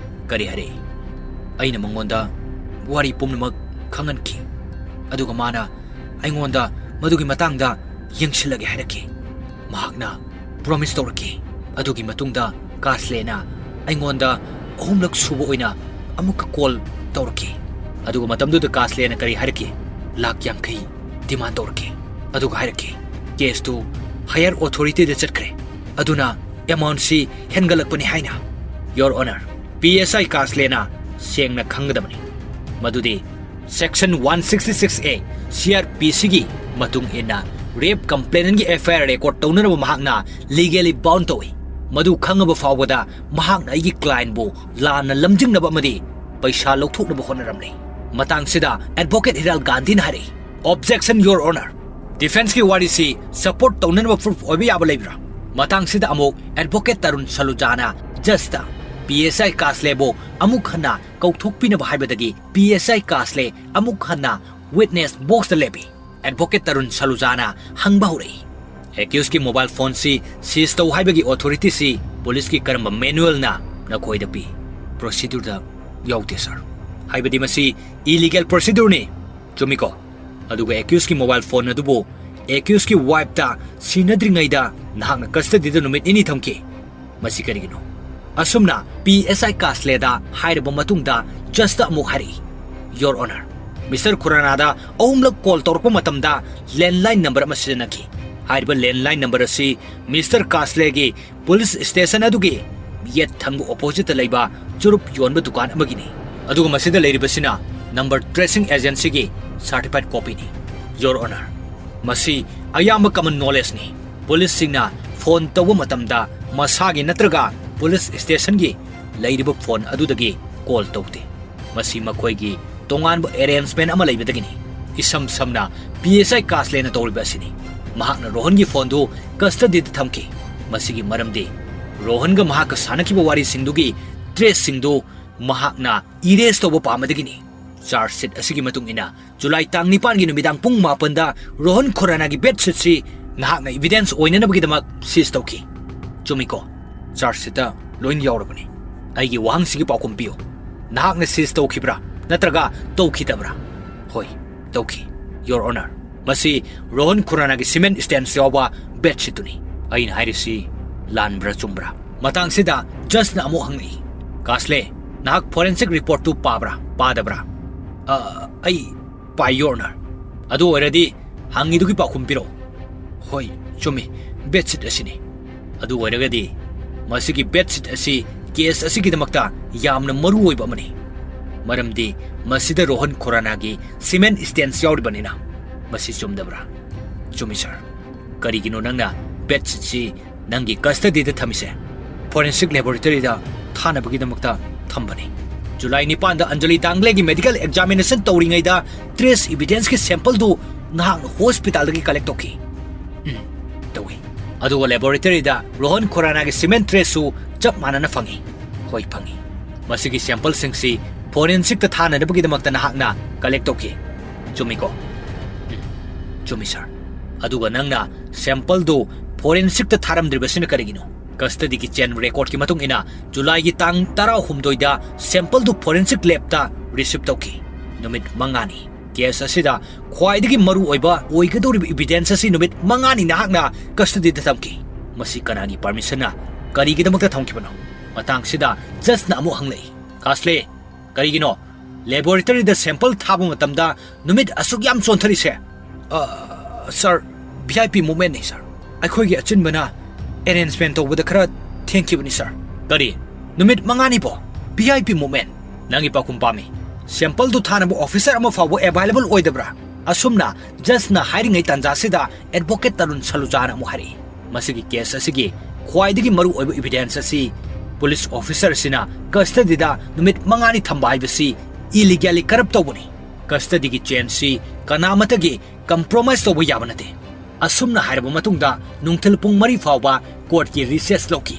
ꯀꯔꯤ ꯍꯥꯏꯔꯛꯏ? ꯑꯩꯅ ꯃꯉꯣꯟꯗ ꯋꯥꯔꯤ ꯄꯨꯝꯅꯃꯛ ꯈꯪꯍꯟꯈꯤ꯫ ꯑꯗꯨꯒ ꯃꯥꯅ ꯑꯩꯉꯣꯟꯗ ꯃꯗꯨꯒꯤ ꯃꯇꯥꯡꯗ ꯌꯦꯡꯁꯤꯜꯂꯒꯦ ꯍꯥꯏꯔꯛꯈꯤ꯫ ꯃꯍꯥꯛꯅ ꯄ꯭ꯔꯣꯃꯤꯁ ꯇꯧꯔꯛꯈꯤ꯫ ꯑꯗꯨꯒꯤ ꯃꯇꯨꯡꯗ ꯀꯥꯁꯂꯦꯅ ꯑꯩꯉꯣꯟꯗ ꯑꯍꯨꯝꯂꯛ ꯁꯨꯕ ꯑꯣꯏꯅ ꯑꯃꯨꯛꯀ ꯀꯣꯜ ꯇꯧꯔꯛꯈꯤ꯫ ꯑꯗꯨꯒ ꯃꯇꯝꯗꯨꯗ ꯀꯥꯁꯂꯦꯅ ꯀꯔꯤ ꯍꯥꯏꯔꯛꯈꯤ? ꯂꯥꯈ ꯌꯥꯡꯈꯩ ꯗꯤꯃꯥꯟ ꯇꯧꯔꯛꯈꯤ꯫ ꯑꯗꯨꯒ ꯍꯥꯏꯔꯛꯈꯤ, ꯀꯦꯁꯇꯨ ꯍꯥꯌꯔ ꯑꯣꯊꯣꯔꯤꯇꯤꯗ ꯆꯠꯈ꯭ꯔꯦ, ꯑꯗꯨꯅ ꯑꯦꯃꯥꯎꯟꯠꯁꯤ ꯍꯦꯟꯒꯠꯂꯛꯄꯅꯤ ꯍꯥꯏꯅ꯫ ꯌꯣꯔ ꯑꯣꯅꯔ, ꯄꯤ ꯑꯦꯁ ꯑꯥꯏ ꯀꯥꯁꯂꯦꯅ ꯁꯦꯡꯅ ꯈꯪꯒꯗꯕꯅꯤ꯫ ꯃꯗꯨꯗꯤ ꯁꯦꯛꯁꯟ ꯋꯥꯟ ꯁꯤꯛꯁꯇꯤ ꯁꯤꯛꯁ ꯑꯦ ꯁꯤ ꯑꯥꯔ ꯄꯤ ꯁꯤꯒꯤ ꯃꯇꯨꯡ ꯏꯟꯅ ꯔꯦꯞ ꯀꯝꯄ꯭ꯂꯦꯅꯦꯟꯒꯤ ꯑꯦꯐ ꯑꯥꯏ ꯑꯥꯔ ꯔꯦꯀꯣꯔꯗ ꯇꯧꯅꯅꯕ ꯃꯍꯥꯛꯅ ꯂꯤꯒꯦꯂꯤ ꯕꯥꯎꯟ ꯇꯧꯏ꯫ ꯃꯗꯨ ꯈꯪꯉꯕ ꯐꯥꯎꯕꯗ ꯃꯍꯥꯛꯅ ꯑꯩꯒꯤ ꯀ꯭ꯂꯥꯏꯟꯕꯨ ꯂꯥꯟꯅ ꯂꯝꯖꯤꯡꯅꯕ ꯑꯃꯗꯤ ꯄꯩꯁꯥ ꯂꯧꯊꯣꯛꯅꯕ ꯍꯣꯠꯅꯔꯝꯂꯦ꯫ ꯃꯇꯥꯡꯁꯤꯗ ꯑꯦꯗꯚꯣꯀꯦꯠ ꯍꯤꯔꯥꯜ ꯒꯥꯟꯙꯤꯅ ꯍꯥꯏꯔꯛꯏ, "ꯑꯣꯕꯖꯦꯛꯁꯟ, ꯌꯣꯔ ꯑꯣꯅꯔ꯫ ꯗꯤꯐꯦꯟꯁꯀꯤ ꯋꯥꯔꯤꯁꯤ ꯁꯄꯣꯔꯠ ꯇꯧꯅꯅꯕ ꯄ꯭ꯔꯨꯐ ꯑꯣꯏꯕ ꯌꯥꯕ ꯂꯩꯕ꯭ꯔꯥ?" ꯃꯇꯥꯡꯁꯤꯗ ꯑꯃꯨꯛ advocate Tarun ꯁꯂꯨꯖꯥꯅ just P S ꯑꯥꯏ ꯀꯥꯁꯂꯦꯕꯨ ꯑꯃꯨꯛ ꯍꯟꯅ ꯀꯧꯊꯣꯛꯄꯤꯅꯕ ꯍꯥꯏꯕꯗꯒꯤ ꯄꯤ ꯑꯦꯁ ꯑꯥꯏ ꯀꯥꯁꯂꯦ ꯑꯃꯨꯛ ꯍꯟꯅ ꯋꯤꯠꯅꯦꯁ ꯕꯣꯛꯁꯇ ꯂꯦꯞꯄꯤ꯫ ꯑꯦꯗꯚꯣꯀꯦꯠ ꯇꯔꯨꯟ ꯁꯂꯨꯖꯥꯅ ꯍꯪꯕ ꯍꯧꯔꯛꯏ, Accusedꯀꯤ mobile phoneꯁꯤ seize ꯇꯧ ꯍꯥꯏꯕꯒꯤ authorityꯁꯤ policeꯀꯤ ꯀꯔꯝꯕ manualꯅ ꯅꯈꯣꯏꯗ ꯄꯤ? Procedureꯗ ꯌꯥꯎꯗꯦ, sir꯫ ꯍꯥꯏꯕꯗꯤ ꯃꯁꯤ illegal procedureꯅꯤ꯫ ꯆꯨꯝꯃꯤꯀꯣ? ꯑꯗꯨꯒ accusedꯀꯤ mobile phone ꯑꯗꯨꯕꯨ accusedꯀꯤ wifeꯇ ꯁꯤꯟꯅꯗ꯭ꯔꯤꯉꯩꯗ ꯅꯍꯥꯛꯅ custodyꯗ ꯅꯨꯃꯤꯠ ꯅꯤꯅꯤ ꯊꯝꯈꯤ꯫ ꯃꯁꯤ ꯀꯔꯤꯒꯤꯅꯣ? ꯑꯁꯨꯝꯅ ꯄꯤ ꯑꯦꯁ ꯑꯥꯏ ꯀꯥꯁꯂꯦꯗ ꯍꯥꯏꯔꯕ ꯃꯇꯨꯡꯗ judgeꯇ ꯑꯃꯨꯛ ꯍꯥꯏꯔꯛꯏ, Your Honor, Mister ꯈꯨꯔꯥꯅꯥꯗ ꯑꯍꯨꯝꯂꯛ call ꯇꯧꯔꯛꯄ ꯃꯇꯝꯗ landline number ꯑꯃ ꯁꯤꯖꯤꯟꯅꯈꯤ꯫ ꯍꯥꯏꯔꯤꯕ landline number ꯑꯁꯤ Mister ꯀꯥꯁꯂꯦꯒꯤ police station ꯑꯗꯨꯒꯤ ꯌꯦꯠ ꯊꯪꯕ oppositeꯇ ꯂꯩꯕ ꯆꯨꯔꯨꯞ ꯌꯣꯟꯕ ꯗꯨꯀꯥꯟ ꯑꯃꯒꯤꯅꯤ꯫ ꯑꯗꯨꯒ ꯃꯁꯤꯗ ꯂꯩꯔꯤꯕꯁꯤꯅ number tracing agencyꯒꯤ certified copyꯅꯤ꯫ Your Honor, ꯃꯁꯤ ꯑꯌꯥꯝꯕ common knowledgeꯅꯤ꯫ Policeꯁꯤꯡꯅ phone ꯇꯧꯕ ꯃꯇꯝꯗ ꯃꯁꯥꯒꯤ ꯅꯠꯇ꯭ꯔꯒ police stationꯒꯤ ꯂꯩꯔꯤꯕ phone ꯑꯗꯨꯗꯒꯤ call ꯇꯧꯗꯦ꯫ ꯃꯁꯤ ꯃꯈꯣꯏꯒꯤ ꯇꯣꯉꯥꯟꯕ arrangement ꯑꯃ ꯂꯩꯕꯗꯒꯤꯅꯤ꯫ ꯏꯁꯝ ꯁꯝꯅ, ꯄꯤ ꯑꯦꯁ ꯑꯥꯏ ꯀꯥꯁꯂꯦꯅ ꯇꯧꯔꯤꯕ ꯑꯁꯤꯅꯤ꯫ ꯃꯍꯥꯛꯅ ꯔꯣꯍꯟꯒꯤ phoneꯗꯨ custodyꯗ ꯊꯝꯈꯤ꯫ ꯃꯁꯤꯒꯤ ꯃꯔꯝꯗꯤ ꯔꯣꯍꯟꯒ ꯃꯍꯥꯛꯀ ꯁꯥꯟꯅꯈꯤꯕ ꯋꯥꯔꯤꯁꯤꯡꯗꯨꯒꯤ traceꯁꯤꯡꯗꯨ ꯃꯍꯥꯛꯅ erase ꯇꯧꯕ ꯄꯥꯝꯕꯗꯒꯤꯅꯤ꯫ Charge sheet ꯑꯁꯤꯒꯤ ꯃꯇꯨꯡ ꯏꯟꯅ, ꯖꯨꯂꯥꯏ ꯇꯥꯡ ꯅꯤꯄꯥꯟꯒꯤ ꯅꯨꯃꯤꯗꯥꯡ ꯄꯨꯡ ꯃꯥꯄꯟꯗ ꯔꯣꯍꯟ ꯈꯨꯔꯥꯅꯥꯒꯤ bedsheetꯁꯤ ꯅꯍꯥꯛꯅ evidence ꯑꯣꯏꯅꯅꯕꯒꯤꯗꯃꯛ seize ꯇꯧꯈꯤ꯫ ꯆꯨꯝꯃꯤꯀꯣ? Charge sheetꯇ ꯂꯣꯏꯅ ꯌꯥꯎꯔꯕꯅꯤ꯫ ꯑꯩꯒꯤ ꯋꯥꯍꯪꯁꯤꯒꯤ ꯄꯥꯎꯈꯨꯝ ꯄꯤꯌꯨ꯫ ꯅꯍꯥꯛꯅ seize ꯇꯧꯈꯤꯕ꯭ꯔꯥ ꯅꯠꯇ꯭ꯔꯒ ꯇꯧꯈꯤꯗꯕ꯭ꯔꯥ? ꯍꯣꯏ, ꯇꯧꯈꯤ, Your Honor꯫ ꯃꯁꯤ ꯔꯣꯍꯟ ꯈꯨꯔꯥꯅꯥꯒꯤ cement stains ꯌꯥꯎꯕ bedsheetꯇꯨꯅꯤ꯫ ꯑꯩꯅ ꯍꯥꯏꯔꯤꯁꯤ ꯂꯥꯟꯕ꯭ꯔꯥ ꯆꯨꯝꯕ꯭ꯔꯥ? ꯃꯇꯥꯡꯁꯤꯗ judgeꯅ ꯑꯃꯨꯛ ꯍꯪꯂꯛꯏ, "ꯀꯥꯁꯂꯦ, ꯅꯍꯥꯛ forensic reportꯇꯨ ꯄꯥꯕ꯭ꯔꯥ, ꯄꯥꯗꯕ꯭ꯔꯥ?" "ꯑ, ꯑꯩ ꯄꯥꯏ, Your Honor꯫" "ꯑꯗꯨ ꯑꯣꯏꯔꯗꯤ ꯍꯪꯉꯤꯗꯨꯒꯤ ꯄꯥꯎꯈꯨꯝ ꯄꯤꯔꯛꯎ꯫" "ꯍꯣꯏ, ꯆꯨꯝꯃꯤ, bedsheet ꯑꯁꯤꯅꯤ꯫" "ꯑꯗꯨ ꯑꯣꯏꯔꯒꯗꯤ ꯃꯁꯤꯒꯤ bedsheet ꯑꯁꯤ case ꯑꯁꯤꯒꯤꯗꯃꯛꯇ ꯌꯥꯝꯅ ꯃꯔꯨ ꯑꯣꯏꯕ ꯑꯃꯅꯤ, ꯃꯔꯝꯗꯤ ꯃꯁꯤꯗ ꯔꯣꯍꯟ ꯈꯨꯔꯥꯅꯥꯒꯤ cement stains ꯌꯥꯎꯔꯤꯕꯅꯤꯅ꯫ ꯃꯁꯤ ꯆꯨꯝꯗꯕ꯭ꯔꯥ?" "ꯆꯨꯝꯃꯤ, sir꯫" "ꯀꯔꯤꯒꯤꯅꯣ ꯅꯪꯅ bedsheetꯁꯤ ꯅꯪꯒꯤ custodyꯗ ꯊꯝꯃꯤꯁꯦ?" "Forensic laboratoryꯗ ꯊꯥꯅꯕꯒꯤꯗꯃꯛꯇ ꯊꯝꯕꯅꯤ꯫" "ꯖꯨꯂꯥꯏ ꯅꯤꯄꯥꯟꯗ ꯑꯟꯖꯂꯤ ꯗꯥꯡꯒ꯭ꯂꯦꯒꯤ medical examination ꯇꯧꯔꯤꯉꯩꯗ trace evidenceꯀꯤ sampleꯗꯨ ꯅꯍꯥꯛꯅ hospitalꯗꯒꯤ collect ꯇꯧꯈꯤ?" "ꯎꯝ, ꯇꯧꯏ꯫" "ꯑꯗꯨꯒ laboratoryꯗ ꯔꯣꯍꯟ ꯈꯨꯔꯥꯅꯥꯒꯤ cement traceꯁꯨ ꯆꯞ ꯃꯥꯟꯅꯅ ꯐꯪꯏ?" "ꯍꯣꯏ, ꯐꯪꯏ꯫" "ꯃꯁꯤꯒꯤ sampleꯁꯤꯡꯁꯤ forensicꯇ ꯊꯥꯅꯅꯕꯒꯤꯗꯃꯛꯇ ꯅꯍꯥꯛꯅ collect ꯇꯧꯈꯤ, ꯆꯨꯝꯃꯤꯀꯣ?" "ꯎꯝ, ꯆꯨꯝꯃꯤ, sir꯫" ꯑꯗꯨꯒ ꯅꯪꯅ ꯁꯦꯝꯄꯜꯗꯨ ꯐꯣꯔꯦꯟꯁꯤꯛꯇ ꯊꯥꯔꯝꯗ꯭ꯔꯤꯕꯁꯤꯅ ꯀꯔꯤꯒꯤꯅꯣ? ꯀꯁꯇꯗꯤꯒꯤ ꯆꯦꯟ ꯔꯦꯀꯣꯔꯗꯀꯤ ꯃꯇꯨꯡ ꯏꯟꯅ, ꯖꯨꯂꯥꯏꯒꯤ ꯇꯥꯡ ꯇꯔꯥꯍꯨꯝꯗꯣꯏꯗ ꯁꯦꯝꯄꯜꯗꯨ ꯐꯣꯔꯦꯟꯁꯤꯛ ꯂꯦꯕꯇ ꯔꯤꯁꯤꯞ ꯇꯧꯈꯤ꯫ ꯅꯨꯃꯤꯠ ꯃꯉꯥꯅꯤ꯫ ꯀꯦꯁ ꯑꯁꯤꯗ ꯈ꯭ꯋꯥꯏꯗꯒꯤ ꯃꯔꯨ ꯑꯣꯏꯕ ꯑꯣꯏꯒꯗꯧꯔꯤꯕ ꯏꯕꯤꯗꯦꯟꯁ ꯑꯁꯤ ꯅꯨꯃꯤꯠ ꯃꯉꯥꯅꯤ ꯅꯍꯥꯛꯅ ꯀꯁꯇꯗꯤꯗ ꯊꯝꯈꯤ꯫ ꯃꯁꯤ ꯀꯅꯥꯒꯤ ꯄꯔꯃꯤꯁꯟꯅ, ꯀꯔꯤꯒꯤꯗꯃꯛꯇ ꯊꯝꯈꯤꯕꯅꯣ? ꯃꯇꯥꯡꯁꯤꯗ ꯖꯖꯅ ꯑꯃꯨꯛ ꯍꯪꯂꯛꯏ, "ꯀꯥꯁꯂꯦ, ꯀꯔꯤꯒꯤꯅꯣ ꯂꯦꯕꯣꯔꯦꯇꯔꯤꯗ ꯁꯦꯝꯄꯜ ꯊꯥꯕ ꯃꯇꯝꯗ ꯅꯨꯃꯤꯠ ꯑꯁꯨꯛ ꯌꯥꯝ ꯆꯣꯟꯊꯔꯤꯁꯦ?" "ꯑ, ꯁꯥꯔ, ꯚꯤ ꯑꯥꯏ ꯄꯤ ꯃꯨꯚꯃꯦꯟꯠꯅꯤ, ꯁꯥꯔ꯫ ꯑꯩꯈꯣꯏꯒꯤ ꯑꯆꯤꯟꯕꯅ ꯑꯦꯔꯦꯟꯖꯃꯦꯟꯠ ꯇꯧꯕꯗ ꯈꯔ ꯊꯦꯡꯈꯤꯕꯅꯤ, ꯁꯥꯔ꯫" "ꯀꯔꯤ? ꯅꯨꯃꯤꯠ ꯃꯉꯥꯅꯤꯕꯣ? V I P movement?" "ꯅꯪꯒꯤ ꯄꯥꯎꯈꯨꯝ ꯄꯥꯝꯃꯤ꯫ ꯁꯦꯝꯄꯜꯗꯨ ꯊꯥꯅꯕ ꯑꯣꯐꯤꯁꯔ ꯑꯃ ꯐꯥꯎꯕ ꯑꯦꯚꯥꯏꯂꯦꯕꯜ ꯑꯣꯏꯗꯕ꯭ꯔꯥ?" ꯑꯁꯨꯝꯅ ꯖꯖꯅ ꯍꯥꯏꯔꯤꯉꯩ ꯇꯥꯟꯖꯥꯁꯤꯗ ꯑꯦꯗꯚꯣꯀꯦꯠ ꯇꯔꯨꯟ ꯁꯂꯨꯖꯥꯅ ꯑꯃꯨꯛ ꯍꯥꯏꯔꯛꯏ, "ꯃꯁꯤꯒꯤ ꯀꯦꯁ ꯑꯁꯤꯒꯤ ꯈ꯭ꯋꯥꯏꯗꯒꯤ ꯃꯔꯨ ꯑꯣꯏꯕ ꯏꯕꯤꯗꯦꯟꯁ ꯑꯁꯤ ꯄꯨꯂꯤꯁ ꯑꯣꯐꯤꯁꯔꯁꯤꯅ ꯀꯁꯇꯗꯤꯗ ꯅꯨꯃꯤꯠ ꯃꯉꯥꯅꯤ ꯊꯝꯕ ꯍꯥꯏꯕꯁꯤ ꯏꯂꯤꯒꯦꯜꯂꯤ ꯀꯔꯞ ꯇꯧꯕꯅꯤ꯫ ꯀꯁꯇꯗꯤꯒꯤ ꯆꯦꯟꯁꯤ ꯀꯅꯥꯃꯠꯇꯒꯤ ꯀꯝꯄ꯭ꯔꯣꯃꯥꯏꯁ ꯇꯧꯕ ꯌꯥꯕ ꯅꯠꯇꯦ꯫" ꯑꯁꯨꯝꯅ ꯍꯥꯏꯔꯕ ꯃꯇꯨꯡꯗ ꯅꯨꯡꯊꯤꯜ ꯄꯨꯡ ꯃꯔꯤ ꯐꯥꯎꯕ ꯀꯣꯔꯠꯀꯤ ꯔꯤꯁꯦꯁ ꯂꯧꯈꯤ꯫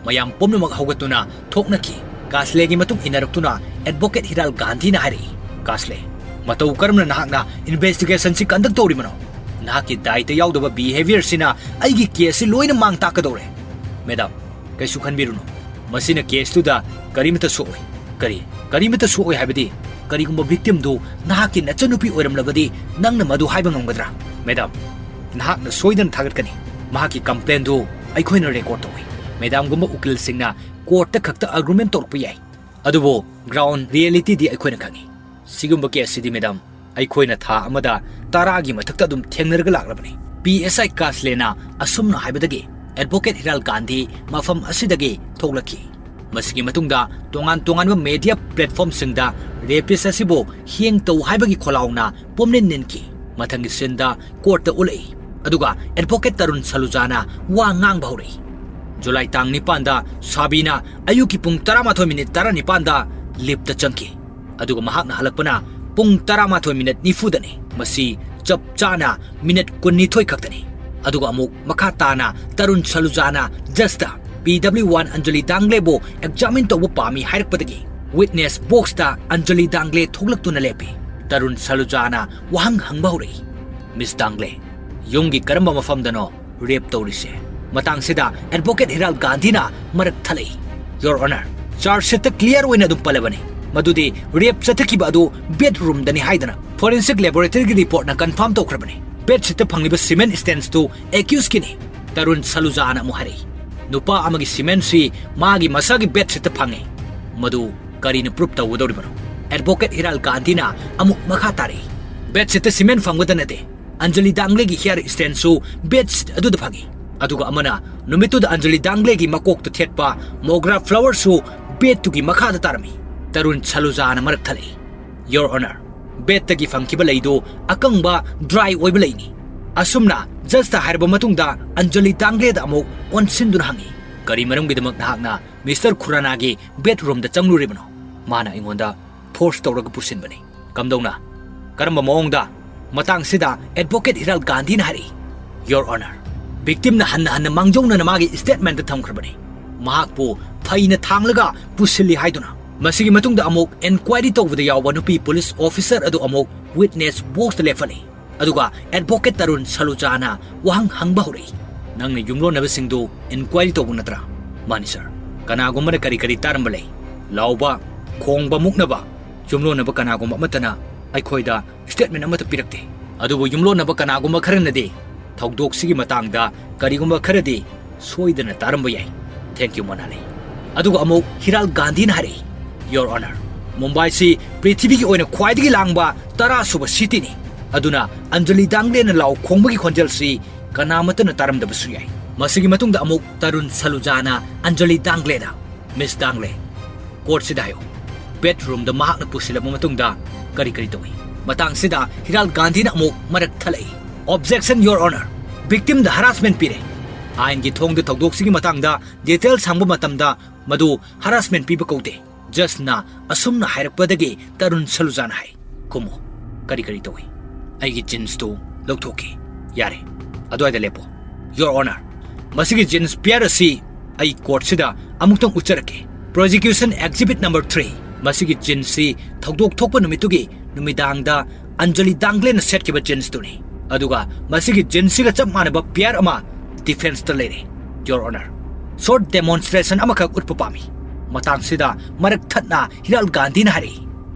ꯃꯌꯥꯝ ꯄꯨꯝꯅꯃꯛ ꯍꯧꯒꯠꯇꯨꯅ ꯊꯣꯛꯅꯈꯤ꯫ ꯀꯥꯁꯂꯦꯒꯤ ꯃꯇꯨꯡ ꯏꯟꯅꯔꯛꯇꯨꯅ ꯑꯦꯗꯚꯣꯀꯦꯠ ꯍꯤꯔꯥꯜ ꯒꯥꯟꯙꯤꯅ ꯍꯥꯏꯔꯛꯏ, "ꯀꯥꯁꯂꯦ, ꯃꯇꯧ ꯀꯔꯝꯅ ꯅꯍꯥꯛꯅ ꯏꯟꯚꯦꯁꯇꯤꯒꯦꯁꯟꯁꯤ ꯀꯟꯗꯛ ꯇꯧꯔꯤꯕꯅꯣ? ꯅꯍꯥꯛꯀꯤ ꯗꯥꯏꯇ ꯌꯥꯎꯗꯕ ꯕꯤꯍꯦꯕꯤꯌꯔꯁꯤꯅ ꯑꯩꯒꯤ ꯀꯦꯁꯁꯤ ꯂꯣꯏꯅ ꯃꯥꯡ ꯇꯥꯛꯀꯗꯧꯔꯦ꯫" "ꯃꯦꯗꯥꯝ, ꯀꯩꯁꯨ ꯈꯟꯕꯤꯔꯨꯅꯨ꯫ ꯃꯁꯤꯅ ꯀꯦꯁꯇꯨꯗ ꯀꯔꯤꯃꯠꯇ ꯁꯣꯛꯑꯣꯏ꯫" "ꯀꯔꯤ? ꯀꯔꯤꯃꯠꯇ ꯁꯣꯛꯑꯣꯏ ꯍꯥꯏꯕꯗꯤ? ꯀꯔꯤꯒꯨꯝꯕ ꯚꯤꯛꯇꯤꯝꯗꯨ ꯅꯍꯥꯛꯀꯤ ꯅꯆꯟꯅꯨꯄꯤ ꯑꯣꯏꯔꯝꯂꯕꯗꯤ ꯅꯪꯅ ꯃꯗꯨ ꯍꯥꯏꯕ ꯉꯝꯒꯗ꯭ꯔꯥ?" "ꯃꯦꯗꯥꯝ, ꯅꯍꯥꯛꯅ ꯁꯣꯏꯗꯅ ꯊꯥꯒꯠꯀꯅꯤ꯫ ꯃꯍꯥꯛꯀꯤ ꯀꯝꯄ꯭ꯂꯦꯟꯗꯨ ꯑꯩꯈꯣꯏꯅ ꯔꯦꯀꯣꯔꯗ ꯇꯧꯏ꯫" ꯃꯦꯗꯥꯝꯒꯨꯝꯕ ꯎꯀꯤꯜꯁꯤꯡꯅ ꯀꯣꯔꯠꯇ ꯈꯛꯇ ꯑꯥꯔꯒꯨꯃꯦꯟꯠ ꯇꯧꯔꯛꯄ ꯌꯥꯏ, ꯑꯗꯨꯕꯨ ꯒ꯭ꯔꯥꯎꯟ ꯔꯤꯌꯦꯂꯤꯇꯤꯗꯤ ꯑꯩꯈꯣꯏꯅ ꯈꯪꯏ꯫ ꯁꯤꯒꯨꯝꯕ ꯀꯦꯁꯁꯤꯗꯤ, ꯃꯦꯗꯥꯝ, ꯑꯩꯈꯣꯏꯅ ꯊꯥ ꯑꯃꯗ ꯇꯔꯥꯒꯤ ꯃꯊꯛꯇ ꯑꯗꯨꯝ ꯊꯦꯡꯅꯔꯒ ꯂꯥꯛꯂꯕꯅꯤ꯫ ꯄꯤ ꯑꯦꯁ ꯑꯥꯏ ꯀꯥꯁꯂꯦꯅ ꯑꯁꯨꯝꯅ ꯍꯥꯏꯕꯗꯒꯤ ꯑꯦꯗꯚꯣꯀꯦꯠ ꯍꯤꯔꯥꯜ ꯒꯥꯟꯙꯤ ꯃꯐꯝ ꯑꯁꯤꯗꯒꯤ ꯊꯣꯛꯂꯛꯈꯤ꯫ ꯃꯁꯤꯒꯤ ꯃꯇꯨꯡꯗ ꯇꯣꯉꯥꯟ ꯇꯣꯉꯥꯟꯕ ꯃꯦꯗꯤꯌꯥ ꯄ꯭ꯂꯦꯠꯐꯣꯔꯝꯁꯤꯡꯗ ꯔꯦꯄꯤꯁ ꯑꯁꯤꯕꯨ ꯍꯤꯌꯦꯡ ꯇꯧ ꯍꯥꯏꯕꯒꯤ ꯈꯣꯜꯂꯥꯎꯅ ꯄꯨꯝꯅꯤꯟ ꯅꯤꯟꯈꯤ꯫ ꯃꯊꯪꯒꯤ ꯁꯤꯟꯗ ꯀꯣꯔꯠꯇ ꯎꯠꯂꯛꯏ꯫ ꯑꯗꯨꯒ ꯑꯦꯗꯚꯣꯀꯦꯠ ꯇꯔꯨꯟ ꯁꯂꯨꯖꯥꯅ ꯋꯥ ꯉꯥꯡꯕ ꯍꯧꯔꯛꯏ꯫ ꯖꯨꯂꯥꯏ ꯇꯥꯡ ꯅꯤꯄꯥꯟꯗ ꯁꯥꯕꯤꯅ ꯑꯌꯨꯛꯀꯤ ꯄꯨꯡ ꯇꯔꯥꯃꯥꯊꯣꯏ ꯃꯤꯅꯤꯠ ꯇꯔꯥꯅꯤꯄꯥꯟꯗ ꯂꯤꯐꯇ ꯆꯪꯈꯤ꯫ ꯑꯗꯨꯒ ꯃꯍꯥꯛꯅ ꯍꯜꯂꯛꯄꯅ ꯄꯨꯡ ꯇꯔꯥꯃꯥꯊꯣꯏ ꯃꯤꯅꯤꯠ ꯅꯤꯐꯨꯗꯅꯤ꯫ ꯃꯁꯤ ꯆꯞ ꯆꯥꯅ ꯃꯤꯅꯤꯠ ꯀꯨꯟꯅꯤꯊꯣꯏ ꯈꯛꯇꯅꯤ꯫ ꯑꯗꯨꯒ ꯑꯃꯨꯛ ꯃꯈꯥ ꯇꯥꯅ ꯇꯔꯨꯟ ꯁꯂꯨꯖꯥꯅ ꯖꯁꯇ ꯄꯤ ꯗꯕ꯭ꯂꯤꯎ ꯋꯥꯟ ꯑꯟꯖꯂꯤ ꯗꯥꯡꯒ꯭ꯂꯦꯕꯨ ꯑꯦꯛꯖꯥꯃꯤꯟ ꯇꯧꯕ ꯄꯥꯝꯃꯤ ꯍꯥꯏꯔꯛꯄꯗꯒꯤ ꯋꯤꯠꯅꯦꯁ ꯕꯣꯛꯁꯇ ꯑꯟꯖꯂꯤ ꯗꯥꯡꯒ꯭ꯂꯦ ꯊꯣꯛꯂꯛꯇꯨꯅ ꯂꯦꯞꯄꯤ꯫ ꯇꯔꯨꯟ ꯁꯂꯨꯖꯥꯅ ꯋꯥꯍꯪ ꯍꯪꯕ ꯍꯧꯔꯛꯏ, "ꯃꯤꯁ ꯗꯥꯡꯒ꯭ꯂꯦ, ꯌꯨꯝꯒꯤ ꯀꯔꯝꯕ ꯃꯐꯝꯗꯅꯣ ꯔꯦꯞ ꯇꯧꯔꯤꯁꯦ? ꯃꯇꯥꯡꯁꯤꯗ ꯑꯦꯗꯚꯣꯀꯦꯠ ꯍꯤꯔꯥꯜ ꯒꯥꯟꯙꯤꯅ ꯃꯔꯛ ꯊꯠꯂꯛꯏ꯫ ꯌꯣꯔ ꯑꯣꯅꯔ, ꯆꯥꯔꯖ ꯁꯤꯠꯇ ꯀ꯭ꯂꯤꯌꯥꯔ ꯑꯣꯏꯅ ꯑꯗꯨꯝ ꯄꯜꯂꯕꯅꯤ ꯃꯗꯨꯗꯤ ꯔꯦꯞ ꯆꯠꯊꯈꯤꯕ ꯑꯗꯨ ꯕꯦꯗꯔꯨꯝꯗꯅꯤ ꯍꯥꯏꯗꯅ ꯐꯣꯔꯦꯟꯁꯤꯛ ꯂꯦꯕꯣꯔꯦꯇꯔꯤꯒꯤ ꯔꯤꯄꯣꯔꯠꯅ ꯀꯟꯐꯥꯔꯝ ꯇꯧꯈ꯭ꯔꯕꯅꯤ꯫ ꯕꯦꯗꯁꯤꯠꯇ ꯐꯪꯂꯤꯕ ꯁꯤꯃꯦꯟ ꯁ꯭ꯇꯦꯟꯁꯇꯨ ꯑꯦꯀ꯭ꯌꯨꯁꯀꯤꯅꯤ꯫ ꯇꯔꯨꯟ ꯁꯂꯨꯖꯥꯅ ꯑꯃꯨꯛ ꯍꯥꯏꯔꯛꯏ, ꯅꯨꯄꯥ ꯑꯃꯒꯤ ꯁꯤꯃꯦꯟꯁꯤ ꯃꯥꯒꯤ ꯃꯁꯥꯒꯤ ꯕꯦꯗꯁꯤꯠꯇ ꯐꯪꯉꯤ꯫ ꯃꯗꯨ ꯀꯔꯤꯅ ꯄ꯭ꯔꯨꯞ ꯇꯧꯒꯗꯧꯔꯤꯕꯅꯣ? ꯑꯦꯗꯚꯣꯀꯦꯠ ꯍꯤꯔꯥꯜ ꯒꯥꯟꯙꯤꯅ ꯑꯃꯨꯛ ꯃꯈꯥ ꯇꯥꯔꯛꯏ, ꯕꯦꯗꯁꯤꯠꯇ ꯁꯤꯃꯦꯟ ꯐꯪꯕꯗ ꯅꯠꯇꯦ, ꯑꯟꯖꯂꯤ ꯗꯥꯡꯒ꯭ꯂꯦꯒꯤ ꯍꯤꯌꯥꯔ ꯁ꯭ꯇꯦꯟꯁꯨ ꯕꯦꯗꯁꯤꯠ ꯑꯗꯨꯗ ꯐꯪꯉꯤ꯫ ꯑꯗꯨꯒ ꯑꯃꯅ ꯅꯨꯃꯤꯠꯇꯨꯗ ꯑꯟꯖꯂꯤ ꯗꯥꯡꯒ꯭ꯂꯦꯒꯤ ꯃꯀꯣꯛꯇ ꯊꯦꯠꯄ ꯃꯣꯒ꯭ꯔꯥ ꯐ꯭ꯂꯥꯋꯔꯁꯨ ꯕꯦꯗꯇꯨꯒꯤ ꯃꯈꯥꯗ ꯇꯥꯔꯝꯃꯤ꯫ ꯇꯔꯨꯟ ꯁꯂꯨꯖꯥꯅ ꯃꯔꯛ ꯊꯠꯂꯛꯏ, ꯌꯣꯔ ꯑꯣꯅꯔ, ꯕꯦꯗꯇꯒꯤ ꯐꯪꯈꯤꯕ ꯂꯩꯗꯨ ꯑꯀꯪꯕ, ꯗ꯭ꯔꯥꯏ ꯑꯣꯏꯕ ꯂꯩꯅꯤ꯫ ꯑꯁꯨꯝꯅ ꯖꯖꯇ ꯍꯥꯏꯔꯕ ꯃꯇꯨꯡꯗ ꯑꯟꯖꯂꯤ ꯗꯥꯡꯒ꯭ꯂꯦꯗ ꯑꯃꯨꯛ ꯑꯣꯟꯁꯤꯟꯗꯨꯅ ꯍꯪꯉꯤ, ꯀꯔꯤ ꯃꯔꯝꯒꯤꯗꯃꯛ ꯅꯍꯥꯛꯅ ꯃꯤꯁꯇꯔ ꯈꯨꯔꯥꯅꯥꯒꯤ ꯕꯦꯗꯔꯨꯝꯗ ꯆꯪꯂꯨꯔꯤꯕꯅꯣ? ꯃꯥꯅ ꯑꯩꯉꯣꯟꯗ ꯐꯣꯔꯁ ꯇꯧꯔꯒ ꯄꯨꯁꯤꯟꯕꯅꯤ꯫ ꯀꯝꯗꯧꯅ? ꯀꯔꯝꯕ ꯃꯑꯣꯡꯗ? ꯃꯇꯥꯡꯁꯤꯗ ꯑꯦꯗꯚꯣꯀꯦꯠ ꯍꯤꯔꯥꯜ ꯒꯥꯟꯙꯤꯅ ꯍꯥꯏꯔꯛꯏ, ꯌꯣꯔ ꯑꯣꯅꯔ, ꯚꯤꯛꯇꯤꯝꯅ ꯍꯟꯅ ꯍꯟꯅ ꯃꯥꯡꯖꯧꯅꯅ ꯃꯥꯒꯤ ꯁ꯭ꯇꯦꯠꯃꯦꯟꯠꯇ ꯊꯝꯈ꯭ꯔꯕꯅꯤ, ꯃꯍꯥꯛꯄꯨ ꯐꯩꯅ ꯊꯥꯡꯂꯒ ꯄꯨꯁꯤꯜꯂꯤ ꯍꯥꯏꯗꯨꯅ꯫ ꯃꯁꯤꯒꯤ ꯃꯇꯨꯡꯗ ꯑꯃꯨꯛ ꯏꯟꯀ꯭ꯋꯥꯏꯔꯤ ꯇꯧꯕꯗ ꯌꯥꯎꯕ ꯅꯨꯄꯤ ꯄꯨꯂꯤꯁ ꯑꯣꯐꯤꯁꯔ ꯑꯗꯨ ꯑꯃꯨꯛ ꯋꯤꯠꯅꯦꯁ ꯕꯣꯛꯁꯇ ꯂꯦꯞꯍꯜꯂꯤ꯫ ꯑꯗꯨꯒ ꯑꯦꯗꯚꯣꯀꯦꯠ ꯇꯔꯨꯟ ꯁꯂꯨꯖꯥꯅ ꯋꯥꯍꯪ ꯍꯪꯕ ꯍꯧꯔꯛꯏ, ꯅꯪꯅ ꯌꯨꯝꯂꯣꯟꯅꯕꯁꯤꯡꯗꯨ ꯏꯟꯀ꯭ꯋꯥꯏꯔꯤ ꯇꯧꯕ ꯅꯠꯇ꯭ꯔꯥ? ꯃꯥꯅꯤ ꯁꯔ꯫ ꯀꯅꯥꯒꯨꯝꯕꯅ ꯀꯔꯤ ꯀꯔꯤ ꯇꯥꯔꯝꯕ ꯂꯩ? ꯂꯥꯎꯕ, ꯈꯣꯡꯕ, ꯃꯨꯛꯅꯕ꯫ ꯌꯨꯝꯂꯣꯟꯅꯕ ꯀꯅꯥꯒꯨꯝꯕ ꯑꯃꯠꯇꯅ ꯑꯩꯈꯣꯏꯗ ꯁ꯭ꯇꯦꯠꯃꯦꯟꯠ ꯑꯃꯠꯇ ꯄꯤꯔꯛꯇꯦ꯫ ꯑꯗꯨꯕꯨ ꯌꯨꯝꯂꯣꯟꯅꯕ ꯀꯅꯥꯒꯨꯝꯕ ꯈꯔꯅꯗꯤ ꯊꯧꯗꯣꯛꯁꯤꯒꯤ ꯃꯇꯥꯡꯗ ꯀꯔꯤꯒꯨꯝꯕ ꯈꯔꯗꯤ ꯁꯣꯏꯗꯅ ꯇꯥꯔꯝꯕ ꯌꯥꯏ꯫ ꯊꯦꯡꯀ꯭ꯌꯨ, ꯃꯣꯅꯥꯂꯤ꯫ ꯑꯗꯨꯒ ꯑꯃꯨꯛ ꯍꯤꯔꯥꯜ ꯒꯥꯟꯙꯤꯅ ꯍꯥꯏꯔꯛꯏ, ꯌꯣꯔ ꯑꯣꯅꯔ, ꯃꯨꯝꯕꯥꯏꯁꯤ ꯄ꯭ꯔꯤꯊꯤꯕꯤꯒꯤ ꯑꯣꯏꯅ ꯈ꯭ꯋꯥꯏꯗꯒꯤ ꯂꯥꯡꯕ ꯇꯔꯥꯁꯨꯕ ꯁꯤꯇꯤꯅꯤ꯫ ꯑꯗꯨꯅ ꯑꯟꯖꯂꯤ ꯗꯥꯡꯒ꯭ꯂꯦꯅ ꯂꯥꯎ ꯈꯣꯡꯕꯒꯤ ꯈꯣꯟꯖꯦꯜꯁꯤ ꯀꯅꯥꯃꯠꯇꯅ ꯇꯥꯔꯝꯗꯕꯁꯨ ꯌꯥꯏ꯫ ꯃꯁꯤꯒꯤ ꯃꯇꯨꯡꯗ ꯑꯃꯨꯛ ꯇꯔꯨꯟ ꯁꯂꯨꯖꯥꯅ ꯑꯟꯖꯂꯤ ꯗꯥꯡꯒ꯭ꯂꯦꯗ, ꯃꯤꯁ ꯗꯥꯡꯒ꯭ꯂꯦ, ꯀꯣꯔꯠꯁꯤꯗ ꯍꯥꯏꯌꯨ, ꯕꯦꯗꯔꯨꯝꯗ ꯃꯍꯥꯛꯅ ꯄꯨꯁꯤꯜꯂꯕ ꯃꯇꯨꯡꯗ ꯀꯔꯤ ꯀꯔꯤ ꯇꯧꯏ? ꯃꯇꯥꯡꯁꯤꯗ ꯍꯤꯔꯥꯜ ꯒꯥꯟꯙꯤꯅ ꯑꯃꯨꯛ ꯃꯔꯛ ꯊꯠꯂꯛꯏ, ꯑꯣꯕꯖꯦꯛꯁꯟ, ꯌꯣꯔ ꯑꯣꯅꯔ, ꯚꯤꯛꯇꯤꯝꯗ ꯍꯔꯥꯁꯃꯦꯟꯠ ꯄꯤꯔꯦ꯫ ꯑꯥꯏꯟꯒꯤ ꯊꯣꯡꯗ ꯊꯧꯗꯣꯛꯁꯤꯒꯤ ꯃꯇꯥꯡꯗ ꯗꯤꯇꯦꯜꯁ ꯍꯪꯕ ꯃꯇꯝꯗ ꯃꯗꯨ ꯍꯔꯥꯁꯃꯦꯟꯠ ꯄꯤꯕ ꯀꯧꯗꯦ꯫ ꯖꯖꯅ ꯑꯁꯨꯝꯅ ꯍꯥꯏꯔꯛꯄꯗꯒꯤ ꯇꯔꯨꯟ ꯁꯂꯨꯖꯥꯅ ꯍꯥꯏ, ꯈꯨꯝꯃꯨ, ꯀꯔꯤ ꯀꯔꯤ ꯇꯧꯏ? ꯑꯩꯒꯤ ꯖꯤꯟꯁꯇꯨ ꯂꯧꯊꯣꯛꯈꯤ꯫ ꯌꯥꯔꯦ, ꯑꯗꯨꯋꯥꯏꯗ ꯂꯦꯞꯄꯣ꯫ ꯌꯣꯔ ꯑꯣꯅꯔ, ꯃꯁꯤꯒꯤ ꯖꯤꯟꯁ ꯄꯤꯌꯔ ꯑꯁꯤ ꯑꯩ ꯀꯣꯔꯠꯁꯤꯗ ꯑꯃꯨꯛꯇꯪ ꯎꯠꯆꯔꯛꯀꯦ꯫ ꯄ꯭ꯔꯣꯁꯤꯀ꯭ꯌꯨꯁꯟ ꯑꯦꯛꯖꯤꯕꯤꯠ ꯅꯝꯕꯔ ꯊ꯭ꯔꯤ, ꯃꯁꯤꯒꯤ ꯖꯤꯟꯁꯁꯤ ꯊꯧꯗꯣꯛ ꯊꯣꯛꯄ ꯅꯨꯃꯤꯠꯇꯨꯒꯤ ꯅꯨꯃꯤꯗꯥꯡꯗ ꯑꯟꯖꯂꯤ ꯗꯥꯡꯒ꯭ꯂꯦꯅ ꯁꯦꯠꯈꯤꯕ ꯖꯤꯟꯁꯇꯨꯅꯤ꯫ ꯑꯗꯨꯒ ꯃꯁꯤꯒꯤ ꯖꯤꯟꯁꯁꯤꯒ ꯆꯞ ꯃꯥꯟꯅꯕ ꯄꯤꯌꯔ ꯑꯃ ꯗꯤꯐꯦꯟꯁꯇ ꯂꯩꯔꯦ, Your Honor꯫ ꯁꯣꯔꯠ ꯗꯦꯃꯣꯟꯁꯇ꯭ꯔꯦꯁꯟ ꯑꯃꯈꯛ ꯎꯠꯄ ꯄꯥꯝꯃꯤ꯫ ꯃꯇꯥꯡꯁꯤꯗ ꯃꯔꯛ ꯊꯠꯅ ꯍꯤꯔꯥꯜ ꯒꯥꯟꯙꯤꯅ ꯍꯥꯏꯔꯛꯏ,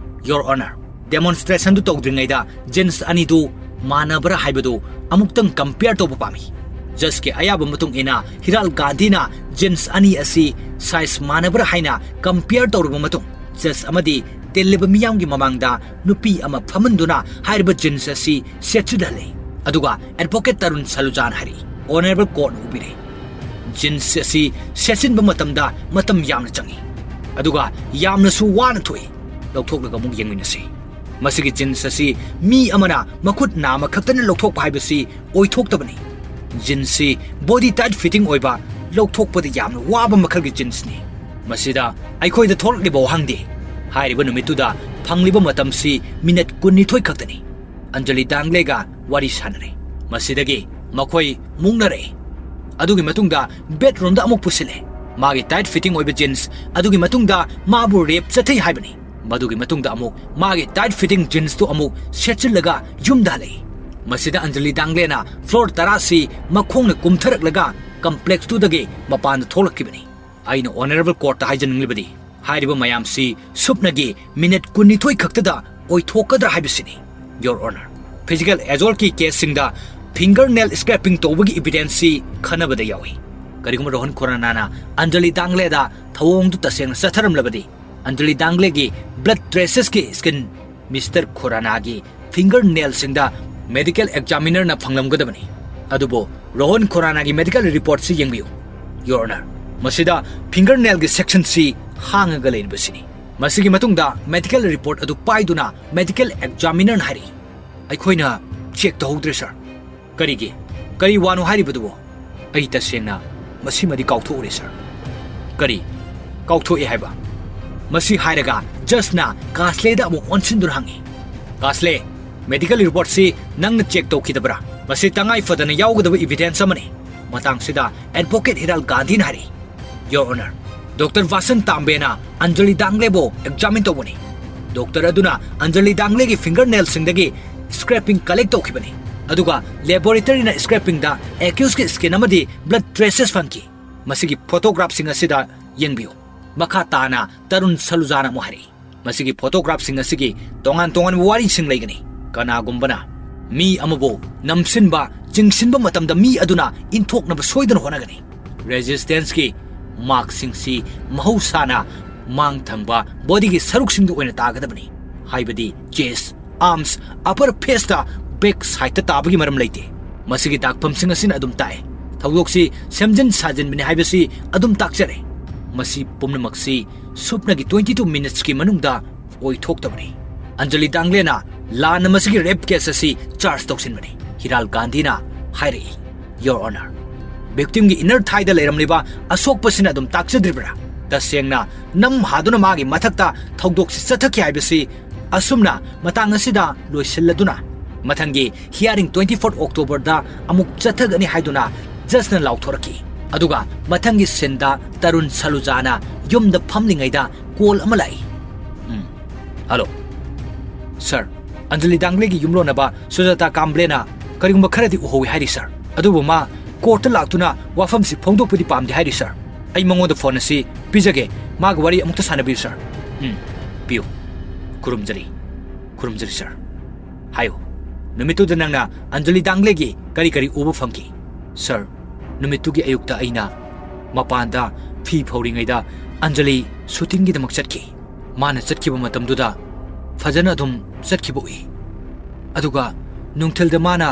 Your Honor, ꯗꯦꯃꯣꯟꯁꯇ꯭ꯔꯦꯁꯟꯗꯨ ꯇꯧꯗ꯭ꯔꯤꯉꯩꯗ ꯖꯤꯟꯁ ꯑꯅꯤꯗꯨ ꯃꯥꯟꯅꯕ꯭ꯔꯥ ꯍꯥꯏꯕꯗꯨ ꯑꯃꯨꯛꯇꯪ ꯀꯝꯄꯤꯌꯔ ꯇꯧꯕ ꯄꯥꯝꯃꯤ꯫ ꯖꯖꯀꯤ ꯑꯌꯥꯕ ꯃꯇꯨꯡ ꯏꯟꯅ ꯍꯤꯔꯥꯜ ꯒꯥꯟꯙꯤꯅ ꯖꯤꯟꯁ ꯑꯅꯤ ꯑꯁꯤ ꯁꯥꯏꯖ ꯃꯥꯟꯅꯕ꯭ꯔꯥ ꯍꯥꯏꯅ ꯀꯝꯄꯤꯌꯔ ꯇꯧꯔꯕ ꯃꯇꯨꯡ, ꯖꯖ ꯑꯃꯗꯤ ꯇꯤꯜꯂꯤꯕ ꯃꯤꯌꯥꯝꯒꯤ ꯃꯃꯥꯡꯗ ꯅꯨꯄꯤ ꯑꯃ ꯐꯝꯍꯟꯗꯨꯅ ꯍꯥꯏꯔꯤꯕ ꯖꯤꯟꯁ ꯑꯁꯤ ꯁꯦꯠꯆꯤꯜꯍꯜꯂꯦ꯫ ꯑꯗꯨꯒ ꯑꯦꯗꯚꯣꯀꯦꯠ ꯇꯔꯨꯟ ꯁꯂꯨꯖꯥꯅ ꯍꯥꯏꯔꯛꯏ, ꯑꯣꯅꯔꯦꯕꯜ ꯀꯣꯔꯠꯅ ꯎꯕꯤꯔꯦ, ꯖꯤꯟꯁ ꯑꯁꯤ ꯁꯦꯠꯆꯤꯟꯕ ꯃꯇꯝꯗ ꯃꯇꯝ ꯌꯥꯝꯅ ꯆꯪꯏ, ꯑꯗꯨꯒ ꯌꯥꯝꯅꯁꯨ ꯋꯥꯅ ꯊꯣꯛꯏ꯫ ꯂꯧꯊꯣꯛꯂꯒ ꯑꯃꯨꯛ ꯌꯦꯡꯃꯤꯟꯅꯁꯤ꯫ ꯃꯁꯤꯒꯤ ꯖꯤꯟꯁ ꯑꯁꯤ ꯃꯤ ꯑꯃꯅ ꯃꯈꯨꯠ ꯅꯥꯝꯃ ꯈꯛꯇꯅ ꯂꯧꯊꯣꯛꯄ ꯍꯥꯏꯕꯁꯤ ꯑꯣꯏꯊꯣꯛꯇꯕꯅꯤ꯫ ꯖꯤꯟꯁꯁꯤ ꯕꯣꯗꯤ ꯇꯥꯏꯠ ꯐꯤꯠꯇꯤꯡ ꯑꯣꯏꯕ, ꯂꯧꯊꯣꯛꯄꯗ ꯌꯥꯝꯅ ꯋꯥꯕ ꯃꯈꯜꯒꯤ ꯖꯤꯟꯁꯅꯤ꯫ ꯃꯁꯤꯗ ꯑꯩꯈꯣꯏꯗ ꯊꯣꯛꯂꯛꯂꯤꯕ ꯋꯥꯍꯪꯗꯤ, ꯍꯥꯏꯔꯤꯕ ꯅꯨꯃꯤꯠꯇꯨꯗ ꯐꯪꯂꯤꯕ ꯃꯇꯝꯁꯤ ꯃꯤꯅꯠ ꯀꯨꯟꯅꯤꯊꯣꯏ ꯈꯛꯇꯅꯤ꯫ ꯑꯟꯖꯂꯤ ꯗꯥꯡꯒ꯭ꯂꯦꯒ ꯋꯥꯔꯤ ꯁꯥꯟꯅꯔꯦ꯫ ꯃꯁꯤꯗꯒꯤ ꯃꯈꯣꯏ ꯃꯨꯛꯅꯔꯛꯏ꯫ ꯑꯗꯨꯒꯤ ꯃꯇꯨꯡꯗ ꯕꯦꯗꯔꯨꯝꯗ ꯑꯃꯨꯛ ꯄꯨꯁꯤꯜꯂꯦ꯫ ꯃꯥꯒꯤ ꯇꯥꯏꯠ ꯐꯤꯠꯇꯤꯡ ꯑꯣꯏꯕ ꯖꯤꯟꯁ ꯑꯗꯨꯒꯤ ꯃꯇꯨꯡꯗ ꯃꯥꯕꯨ ꯔꯦꯞ ꯆꯠꯊꯩ ꯍꯥꯏꯕꯅꯤ꯫ ꯃꯗꯨꯒꯤ ꯃꯇꯨꯡꯗ ꯑꯃꯨꯛ ꯃꯥꯒꯤ ꯇꯥꯏꯠ ꯐꯤꯠꯇꯤꯡ ꯖꯤꯟꯁꯇꯨ ꯑꯃꯨꯛ ꯁꯦꯠꯆꯤꯜꯂꯒ ꯌꯨꯝꯗ ꯍꯜꯂꯛꯏ꯫ ꯃꯁꯤꯗ ꯑꯟꯖꯂꯤ ꯗꯥꯡꯒ꯭ꯂꯦꯅ ꯐ꯭ꯂꯣꯔ ꯇꯔꯥꯁꯤ ꯃꯈꯣꯡꯅ ꯀꯨꯝꯊꯔꯛꯂꯒ ꯀꯝꯄ꯭ꯂꯦꯛꯁꯇꯨꯗꯒꯤ ꯃꯄꯥꯟꯗ ꯊꯣꯛꯂꯛꯈꯤꯕꯅꯤ꯫ ꯑꯩꯅ ꯑꯣꯅꯔꯦꯕꯜ ꯀꯣꯔꯠꯇ ꯍꯥꯏꯖꯅꯤꯡꯂꯤꯕꯗꯤ, ꯍꯥꯏꯔꯤꯕ ꯃꯌꯥꯝꯁꯤ ꯁꯨꯞꯅꯒꯤ ꯃꯤꯅꯤꯠ ꯀꯨꯟꯅꯤꯊꯣꯏ ꯈꯛꯇꯗ ꯑꯣꯏꯊꯣꯛꯀꯗ꯭ꯔꯥ ꯍꯥꯏꯕꯁꯤꯅꯤ, Your Honor꯫ ꯐꯤꯖꯤꯀꯦꯜ ꯑꯦꯖꯣꯜꯠꯀꯤ ꯀꯦꯁꯁꯤꯡꯗ ꯐꯤꯡꯒꯔ ꯅꯦꯜ ꯁ꯭ꯀ꯭ꯔꯦꯄꯤꯡ ꯇꯧꯕꯒꯤ ꯏꯕꯤꯗꯦꯟꯁꯁꯤ ꯈꯟꯅꯕꯗ ꯌꯥꯎꯏ꯫ ꯀꯔꯤꯒꯨꯝꯕ ꯔꯣꯍꯟ ꯈꯨꯔꯥꯅꯥꯅ ꯑꯟꯖꯂꯤ ꯗꯥꯡꯒ꯭ꯂꯦꯗ ꯊꯧꯑꯣꯡꯗꯨ ꯇꯁꯦꯡꯅ ꯆꯠꯊꯔꯝꯂꯕꯗꯤ, ꯑꯟꯖꯂꯤ ꯗꯥꯡꯒ꯭ꯂꯦꯒꯤ ꯕ꯭ꯂꯗ ꯇ꯭ꯔꯦꯁꯦꯁꯀꯤ ꯁ꯭ꯀꯤꯟ ꯃꯤꯁꯇꯔ ꯈꯨꯔꯥꯅꯥꯒꯤ ꯐꯤꯡꯒꯔ ꯅꯦꯜꯁꯤꯡꯗ ꯃꯦꯗꯤꯀꯦꯜ ꯑꯦꯛꯖꯥꯃꯤꯅꯔꯅ ꯐꯪꯂꯝꯒꯗꯕꯅꯤ꯫ ꯑꯗꯨꯕꯨ ꯔꯣꯍꯟ ꯈꯨꯔꯥꯅꯥꯒꯤ ꯃꯦꯗꯤꯀꯦꯜ ꯔꯤꯄꯣꯔꯠꯁꯤ ꯌꯦꯡꯕꯤꯌꯨ, Your Honor꯫ ꯃꯁꯤꯗ ꯐꯤꯡꯒꯔ ꯅꯦꯜꯒꯤ ꯁꯦꯛꯁꯟꯁꯤ ꯍꯥꯡꯉꯒ ꯂꯩꯔꯤꯕꯁꯤꯅꯤ꯫ ꯃꯁꯤꯒꯤ ꯃꯇꯨꯡꯗ ꯃꯦꯗꯤꯀꯦꯜ ꯔꯤꯄꯣꯔꯠ ꯑꯗꯨ ꯄꯥꯏꯗꯨꯅ ꯃꯦꯗꯤꯀꯦꯜ ꯑꯦꯛꯖꯥꯃꯤꯅꯔꯅ ꯍꯥꯏꯔꯛꯏ, "ꯑꯩꯈꯣꯏꯅ ꯆꯦꯛ ꯇꯧꯍꯧꯗ꯭ꯔꯦ, ꯁꯥꯔ"꯫ "ꯀꯔꯤꯒꯤ? ꯀꯔꯤ ꯋꯥꯅꯣ ꯍꯥꯏꯔꯤꯕꯗꯨꯕꯣ?" "ꯑꯩ ꯇꯁꯦꯡꯅ ꯃꯁꯤꯃꯗꯤ ꯀꯥꯎꯊꯣꯛꯎꯔꯦ, ꯁꯥꯔ"꯫ "ꯀꯔꯤ ꯀꯥꯎꯊꯣꯛꯏ ꯍꯥꯏꯕ?" ꯃꯁꯤ ꯍꯥꯏꯔꯒ ꯖꯖꯅ ꯀꯥꯁꯂꯦꯗ ꯑꯃꯨꯛ ꯑꯣꯟꯁꯤꯟꯗꯨꯅ ꯍꯪꯉꯤ, "ꯀꯥꯁꯂꯦ, ꯃꯦꯗꯤꯀꯦꯜ ꯔꯤꯄꯣꯔꯠꯁꯤ ꯅꯪꯅ ꯆꯦꯛ ꯇꯧꯈꯤꯗꯕ꯭ꯔꯥ? ꯃꯁꯤ ꯇꯉꯥꯏ ꯐꯗꯅ ꯌꯥꯎꯒꯗꯕ ꯏꯕꯤꯗꯦꯟꯁ ꯑꯃꯅꯤ"꯫ ꯃꯇꯥꯡꯁꯤꯗ ꯑꯦꯗꯚꯣꯀꯦꯠ ꯍꯤꯔꯥꯜ ꯒꯥꯟꯙꯤꯅ ꯍꯥꯏꯔꯛꯏ, "Your Honor, doctor ꯚꯥꯁꯟ ꯇꯥꯝꯕꯦꯅ Anjali ꯗꯥꯡꯒ꯭ꯂꯦꯕꯨ examine ꯇꯧꯕꯅꯤ꯫ ꯗꯣꯛꯇꯔ ꯑꯗꯨꯅ ꯑꯟꯖꯂꯤ ꯗꯥꯡꯒ꯭ꯂꯦꯒꯤ ꯐꯤꯡꯒꯔ ꯅꯦꯜꯁꯤꯡꯗꯒꯤ ꯁ꯭ꯀ꯭ꯔꯦꯄꯤꯡ ꯀꯂꯦꯛ ꯇꯧꯈꯤꯕꯅꯤ꯫ ꯑꯗꯨꯒ ꯂꯦꯕꯣꯔꯦꯇꯔꯤꯅ ꯁ꯭ꯀ꯭ꯔꯦꯄꯤꯡꯗ ꯑꯦꯀ꯭ꯌꯨꯁꯀꯤ ꯁ꯭ꯀꯤꯟ ꯑꯃꯗꯤ ꯕ꯭ꯂꯗ ꯇ꯭ꯔꯦꯁꯦꯁ ꯐꯪꯈꯤ꯫ ꯃꯁꯤꯒꯤ ꯐꯣꯇꯣꯒ꯭ꯔꯥꯐꯁꯤꯡ ꯑꯁꯤꯗ ꯌꯦꯡꯕꯤꯌꯨ꯫ ꯃꯈꯥ ꯇꯥꯅ ꯇꯔꯨꯟ ꯁꯂꯨꯖꯥꯅ ꯑꯃꯨꯛ ꯍꯥꯏꯔꯛꯏ, "ꯃꯁꯤꯒꯤ ꯐꯣꯇꯣꯒ꯭ꯔꯥꯐꯁꯤꯡ ꯑꯁꯤꯒꯤ ꯇꯣꯉꯥꯟ ꯇꯣꯉꯥꯟꯕ ꯋꯥꯔꯤꯁꯤꯡ ꯂꯩꯒꯅꯤ꯫ ꯀꯅꯥꯒꯨꯝꯕꯅ ꯃꯤ ꯑꯃꯕꯨ ꯅꯝꯁꯤꯟꯕ, ꯆꯤꯡꯁꯤꯟꯕ ꯃꯇꯝꯗ ꯃꯤ ꯑꯗꯨꯅ ꯏꯟꯊꯣꯛꯅꯕ ꯁꯣꯏꯗꯅ ꯍꯣꯠꯅꯒꯅꯤ꯫ ꯔꯦꯖꯤꯁꯇꯦꯟꯁꯀꯤ ꯃꯥꯔꯛꯁꯤꯡꯁꯤ ꯃꯍꯧꯁꯥꯅ ꯃꯥꯡ ꯊꯪꯕ ꯕꯣꯗꯤꯒꯤ ꯁꯔꯨꯛꯁꯤꯡꯗ ꯑꯣꯏꯅ ꯇꯥꯒꯗꯕꯅꯤ, ꯍꯥꯏꯕꯗꯤ ꯆꯦꯁ, ꯑꯥꯔꯝꯁ, ꯑꯄꯔ ꯐꯦꯁꯇ, ꯕꯦꯛ ꯁꯥꯏꯠꯇ ꯇꯥꯕꯒꯤ ꯃꯔꯝ ꯂꯩꯇꯦ꯫ ꯃꯁꯤꯒꯤ ꯗꯥꯛꯐꯝꯁꯤꯡ ꯑꯁꯤꯅ ꯑꯗꯨꯝ ꯇꯥꯛꯑꯦ꯫ ꯊꯧꯗꯣꯛꯁꯤ ꯁꯦꯝꯖꯤꯟ ꯁꯥꯖꯤꯟꯕꯅꯤ ꯍꯥꯏꯕꯁꯤ ꯑꯗꯨꯝ ꯇꯥꯛꯆꯔꯦ꯫ ꯃꯁꯤ ꯄꯨꯝꯅꯃꯛꯁꯤ ꯁꯨꯞꯅꯒꯤ twenty two ꯃꯤꯅꯠꯁꯀꯤ ꯃꯅꯨꯡꯗ ꯑꯣꯏꯊꯣꯛꯇꯕꯅꯤ꯫ ꯑꯟꯖꯂꯤ ꯗꯥꯡꯂꯦꯅ ꯂꯥꯟꯅ ꯃꯁꯤꯒꯤ ꯔꯦꯞ ꯀꯦꯁ ꯑꯁꯤ ꯆꯥꯔꯖ ꯇꯧꯁꯤꯟꯕꯅꯤ", ꯍꯤꯔꯥꯜ ꯒꯥꯟꯙꯤꯅ ꯍꯥꯏꯔꯛꯏ꯫ "Your Honor, ꯚꯤꯛꯇꯤꯝꯒꯤ ꯏꯅꯔ ꯊꯥꯏꯗ ꯂꯩꯔꯝꯂꯤꯕ ꯑꯁꯣꯛꯄꯁꯤꯅ ꯑꯗꯨꯝ ꯇꯥꯛꯆꯗ꯭ꯔꯤꯕ꯭ꯔꯥ? ꯇꯁꯦꯡꯅ ꯅꯝ ꯍꯥꯗꯨꯅ ꯃꯥꯒꯤ ꯃꯊꯛꯇ ꯊꯧꯗꯣꯛꯁꯤ ꯆꯠꯊꯈꯤ ꯍꯥꯏꯕꯁꯤ ꯑꯁꯨꯝꯅ ꯃꯇꯥꯡ ꯑꯁꯤꯗ ꯂꯣꯏꯁꯤꯜꯂꯗꯨꯅ ꯃꯊꯪꯒꯤ hearing twenty four Octoberꯗ ꯑꯃꯨꯛ ꯆꯠꯊꯒꯅꯤ" ꯍꯥꯏꯗꯨꯅ ꯖꯖꯅ ꯂꯥꯎꯊꯣꯔꯛꯈꯤ꯫ ꯑꯗꯨꯒ ꯃꯊꯪꯒꯤ ꯁꯤꯟꯗ ꯇꯔꯨꯟ ꯁꯂꯨꯖꯥꯅ ꯌꯨꯝꯗ ꯐꯝꯂꯤꯉꯩꯗ ꯀꯣꯜ ꯑꯃ ꯂꯥꯛꯏ꯫ ꯎꯝ, ꯍꯜꯂꯣ꯫ "ꯁꯔ, ꯑꯟꯖꯂꯤ ꯗꯥꯡꯒ꯭ꯂꯦꯒꯤ ꯌꯨꯝꯂꯣꯟꯅꯕ ꯁꯨꯖꯥꯇꯥ ꯀꯥꯝꯕ꯭ꯂꯦꯅ ꯀꯔꯤꯒꯨꯝꯕ ꯈꯔꯗꯤ ꯎꯍꯧꯏ ꯍꯥꯏꯔꯤ, ꯁꯔ꯫ ꯑꯗꯨꯕꯨ ꯃꯥ ꯀꯣꯔꯠꯇ ꯂꯥꯛꯇꯨꯅ ꯋꯥꯐꯝꯁꯤ ꯐꯣꯡꯗꯣꯛꯄꯗꯤ ꯄꯥꯝꯗꯦ ꯍꯥꯏꯔꯤ, ꯁꯔ꯫ ꯑꯩ ꯃꯉꯣꯟꯗ ꯐꯣꯟ ꯑꯁꯤ ꯄꯤꯖꯒꯦ, ꯃꯥꯒ ꯋꯥꯔꯤ ꯑꯃꯨꯛꯇ ꯁꯥꯟꯅꯕꯤꯌꯨ, ꯁꯔ"꯫ "ꯎꯝ, ꯄꯤꯌꯨ꯫ ꯈꯨꯔꯨꯝꯖꯔꯤ, ꯈꯨꯔꯨꯝꯖꯔꯤ, ꯁꯔ꯫ ꯍꯥꯏꯌꯨ, ꯅꯨꯃꯤꯠꯇꯨꯗ ꯅꯪꯅ ꯑꯟꯖꯂꯤ ꯗꯥꯡꯒ꯭ꯂꯦꯒꯤ ꯀꯔꯤ ꯀꯔꯤ ꯎꯕ ꯐꯪꯈꯤ?" "ꯁꯔ, ꯅꯨꯃꯤꯠꯇꯨꯒꯤ ꯑꯌꯨꯛꯇ ꯑꯩꯅ ꯃꯄꯥꯟꯗ ꯐꯤ ꯐꯧꯔꯤꯉꯩꯗ ꯑꯟꯖꯂꯤ ꯁꯨꯇꯤꯡꯒꯤꯗꯃꯛ ꯆꯠꯈꯤ꯫ ꯃꯥꯅ ꯆꯠꯈꯤꯕ ꯃꯇꯝꯗꯨꯗ ꯐꯖꯅ ꯑꯗꯨꯝ ꯆꯠꯈꯤꯕ ꯎꯏ꯫ ꯑꯗꯨꯒ ꯅꯨꯡꯊꯤꯜꯗ ꯃꯥꯅ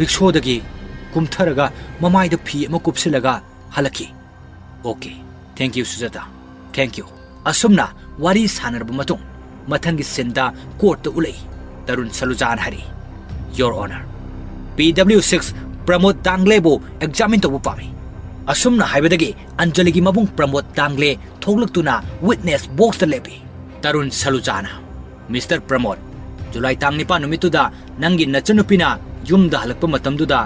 ꯔꯤꯛꯁꯣꯗꯒꯤ ꯀꯨꯝꯊꯔꯒ ꯃꯃꯥꯏꯗ ꯐꯤ ꯑꯃ ꯀꯨꯞꯁꯤꯜꯂꯒ ꯍꯜꯂꯛꯈꯤ"꯫ "Okay, thank you, ꯁꯨꯖꯥꯇꯥ, thank you"꯫ ꯑꯁꯨꯝꯅ ꯋꯥꯔꯤ ꯁꯥꯟꯅꯔꯕ ꯃꯇꯨꯡ ꯃꯊꯪꯒꯤ ꯁꯤꯟꯗ ꯀꯣꯔꯠꯇ ꯎꯠꯂꯛꯏ꯫ ꯇꯔꯨꯟ ꯁꯂꯨꯖꯥꯅ ꯍꯥꯏꯔꯛꯏ, "Your Honor, P W six ꯄ꯭ꯔꯃꯣꯗ ꯗꯥꯡꯒ꯭ꯂꯦꯕꯨ examine ꯇꯧꯕ ꯄꯥꯝꯃꯤ"꯫ ꯑꯁꯨꯝꯅ ꯍꯥꯏꯕꯗꯒꯤ ꯑꯟꯖꯂꯤꯒꯤ ꯃꯕꯨꯡ ꯄ꯭ꯔꯃꯣꯗ ꯗꯥꯡꯒ꯭ꯂꯦ ꯊꯣꯛꯂꯛꯇꯨꯅ ꯋꯤꯠꯅꯦꯁ ꯕꯣꯛꯁꯇ ꯂꯦꯞꯄꯤ꯫ ꯇꯔꯨꯟ ꯁꯂꯨꯖꯥꯅ, "ꯃꯤꯁꯇꯔ ꯄ꯭ꯔꯃꯣꯗ, ꯖꯨꯂꯥꯏ ꯇꯥꯡ ꯅꯤꯄꯥꯟ ꯅꯨꯃꯤꯠꯇꯨꯗ ꯅꯪꯒꯤ ꯅꯆꯟꯅꯨꯄꯤꯅ ꯌꯨꯝꯗ ꯍꯜꯂꯛꯄ ꯃꯇꯝꯗꯨꯗ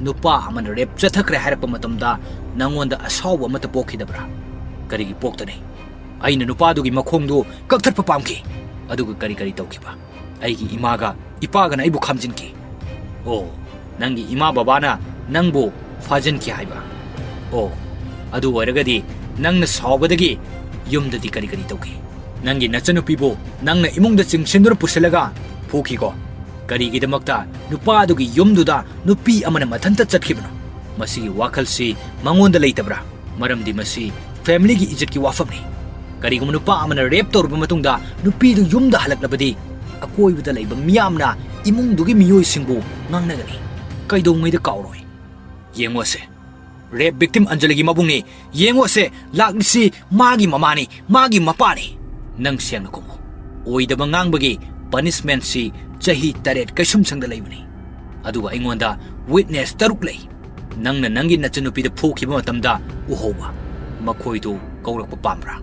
ꯅꯨꯄꯥ ꯑꯃꯅ ꯔꯦꯞ ꯆꯠꯊꯈ꯭ꯔꯦ ꯍꯥꯏꯔꯛꯄ ꯃꯇꯝꯗ ꯅꯉꯣꯟꯗ ꯑꯁꯥꯎꯕ ꯑꯃꯠꯇ ꯄꯣꯛꯈꯤꯗꯕ꯭ꯔꯥ?" "ꯀꯔꯤꯒꯤ ꯄꯣꯛꯇꯅꯤ? ꯑꯩꯅ ꯅꯨꯄꯥꯗꯨꯒꯤ ꯃꯈꯣꯡꯗꯨ ꯀꯛꯊꯠꯄ ꯄꯥꯝꯈꯤ"꯫ "ꯑꯗꯨꯒ ꯀꯔꯤ ꯀꯔꯤ ꯇꯧꯈꯤꯕ?" "ꯑꯩꯒꯤ ꯏꯃꯥꯒ ꯏꯄꯥꯒꯅ ꯑꯩꯕꯨ ꯈꯥꯝꯖꯤꯟꯈꯤ"꯫ ꯑꯣ, ꯅꯪꯒꯤ ꯏꯃꯥ ꯕꯕꯥꯅ ꯅꯪꯕꯨ ꯐꯥꯖꯤꯟꯈꯤ ꯍꯥꯏꯕ? ꯑꯣ, ꯑꯗꯨ ꯑꯣꯏꯔꯒꯗꯤ ꯅꯪꯅ ꯁꯥꯎꯕꯗꯒꯤ ꯌꯨꯝꯗꯗꯤ ꯀꯔꯤ ꯀꯔꯤ ꯇꯧꯈꯤ? ꯅꯪꯒꯤ ꯅꯆꯟꯅꯨꯄꯤꯕꯨ ꯅꯪꯅ ꯏꯃꯨꯡꯗ ꯆꯤꯡꯁꯤꯟꯗꯨꯅ ꯄꯨꯁꯤꯜꯂꯒ ꯐꯨꯈꯤꯀꯣ? ꯀꯔꯤꯒꯤꯗꯃꯛꯇ ꯅꯨꯄꯥ ꯑꯗꯨꯒꯤ ꯌꯨꯝꯗꯨꯗ ꯅꯨꯄꯤ ꯑꯃꯅ ꯃꯊꯟꯇ ꯆꯠꯈꯤꯕꯅꯣ? ꯃꯁꯤꯒꯤ ꯋꯥꯈꯜꯁꯤ ꯃꯉꯣꯟꯗ ꯂꯩꯇꯕ꯭ꯔꯥ? ꯃꯔꯝꯗꯤ ꯃꯁꯤ ꯐꯦꯃꯤꯂꯤꯒꯤ ꯏꯖꯠꯀꯤ ꯋꯥꯐꯝꯅꯤ꯫ ꯀꯔꯤꯒꯨꯝꯕ ꯅꯨꯄꯥ ꯑꯃꯅ ꯔꯦꯞ ꯇꯧꯔꯕ ꯃꯇꯨꯡꯗ ꯅꯨꯄꯤꯗꯨ ꯌꯨꯝꯗ ꯍꯜꯂꯛꯂꯕꯗꯤ, ꯑꯀꯣꯏꯕꯗ ꯂꯩꯕ ꯃꯤꯌꯥꯝꯅ ꯏꯃꯨꯡꯗꯨꯒꯤ ꯃꯤꯑꯣꯏꯁꯤꯡꯕꯨ ꯉꯥꯡꯅꯒꯅꯤ꯫ ꯀꯩꯗꯧꯉꯩꯗ ꯀꯥꯎꯔꯣꯏ꯫ ꯌꯦꯡꯉꯣꯁꯦ, ꯔꯦꯞ ꯚꯤꯛꯇꯤꯝ ꯑꯟꯖꯂꯤꯒꯤ ꯃꯕꯨꯡꯅꯤ꯫ ꯌꯦꯡꯉꯣꯁꯦ, ꯂꯥꯛꯂꯤꯁꯤ ꯃꯥꯒꯤ ꯃꯃꯥꯅꯤ, ꯃꯥꯒꯤ ꯃꯄꯥꯅꯤ꯫ ꯅꯪ ꯁꯦꯡꯅ ꯈꯨꯝꯃꯨ꯫ ꯑꯣꯏꯗꯕ ꯉꯥꯡꯕꯒꯤ ꯄꯅꯤꯁꯃꯦꯟꯠꯁꯤ ꯆꯍꯤ ꯇꯔꯦꯠ ꯀꯩꯁꯨꯝꯁꯪꯗ ꯂꯩꯕꯅꯤ꯫ ꯑꯗꯨꯒ ꯑꯩꯉꯣꯟꯗ ꯋꯤꯠꯅꯦꯁ ꯇꯔꯨꯛ ꯂꯩ꯫ ꯅꯪꯅ ꯅꯪꯒꯤ ꯅꯆꯟꯅꯨꯄꯤꯗ ꯐꯨꯈꯤꯕ ꯃꯇꯝꯗ ꯎꯍꯧꯕ꯫ ꯃꯈꯣꯏꯗꯨ ꯀꯧꯔꯛꯄ ꯄꯥꯝꯕ꯭ꯔꯥ?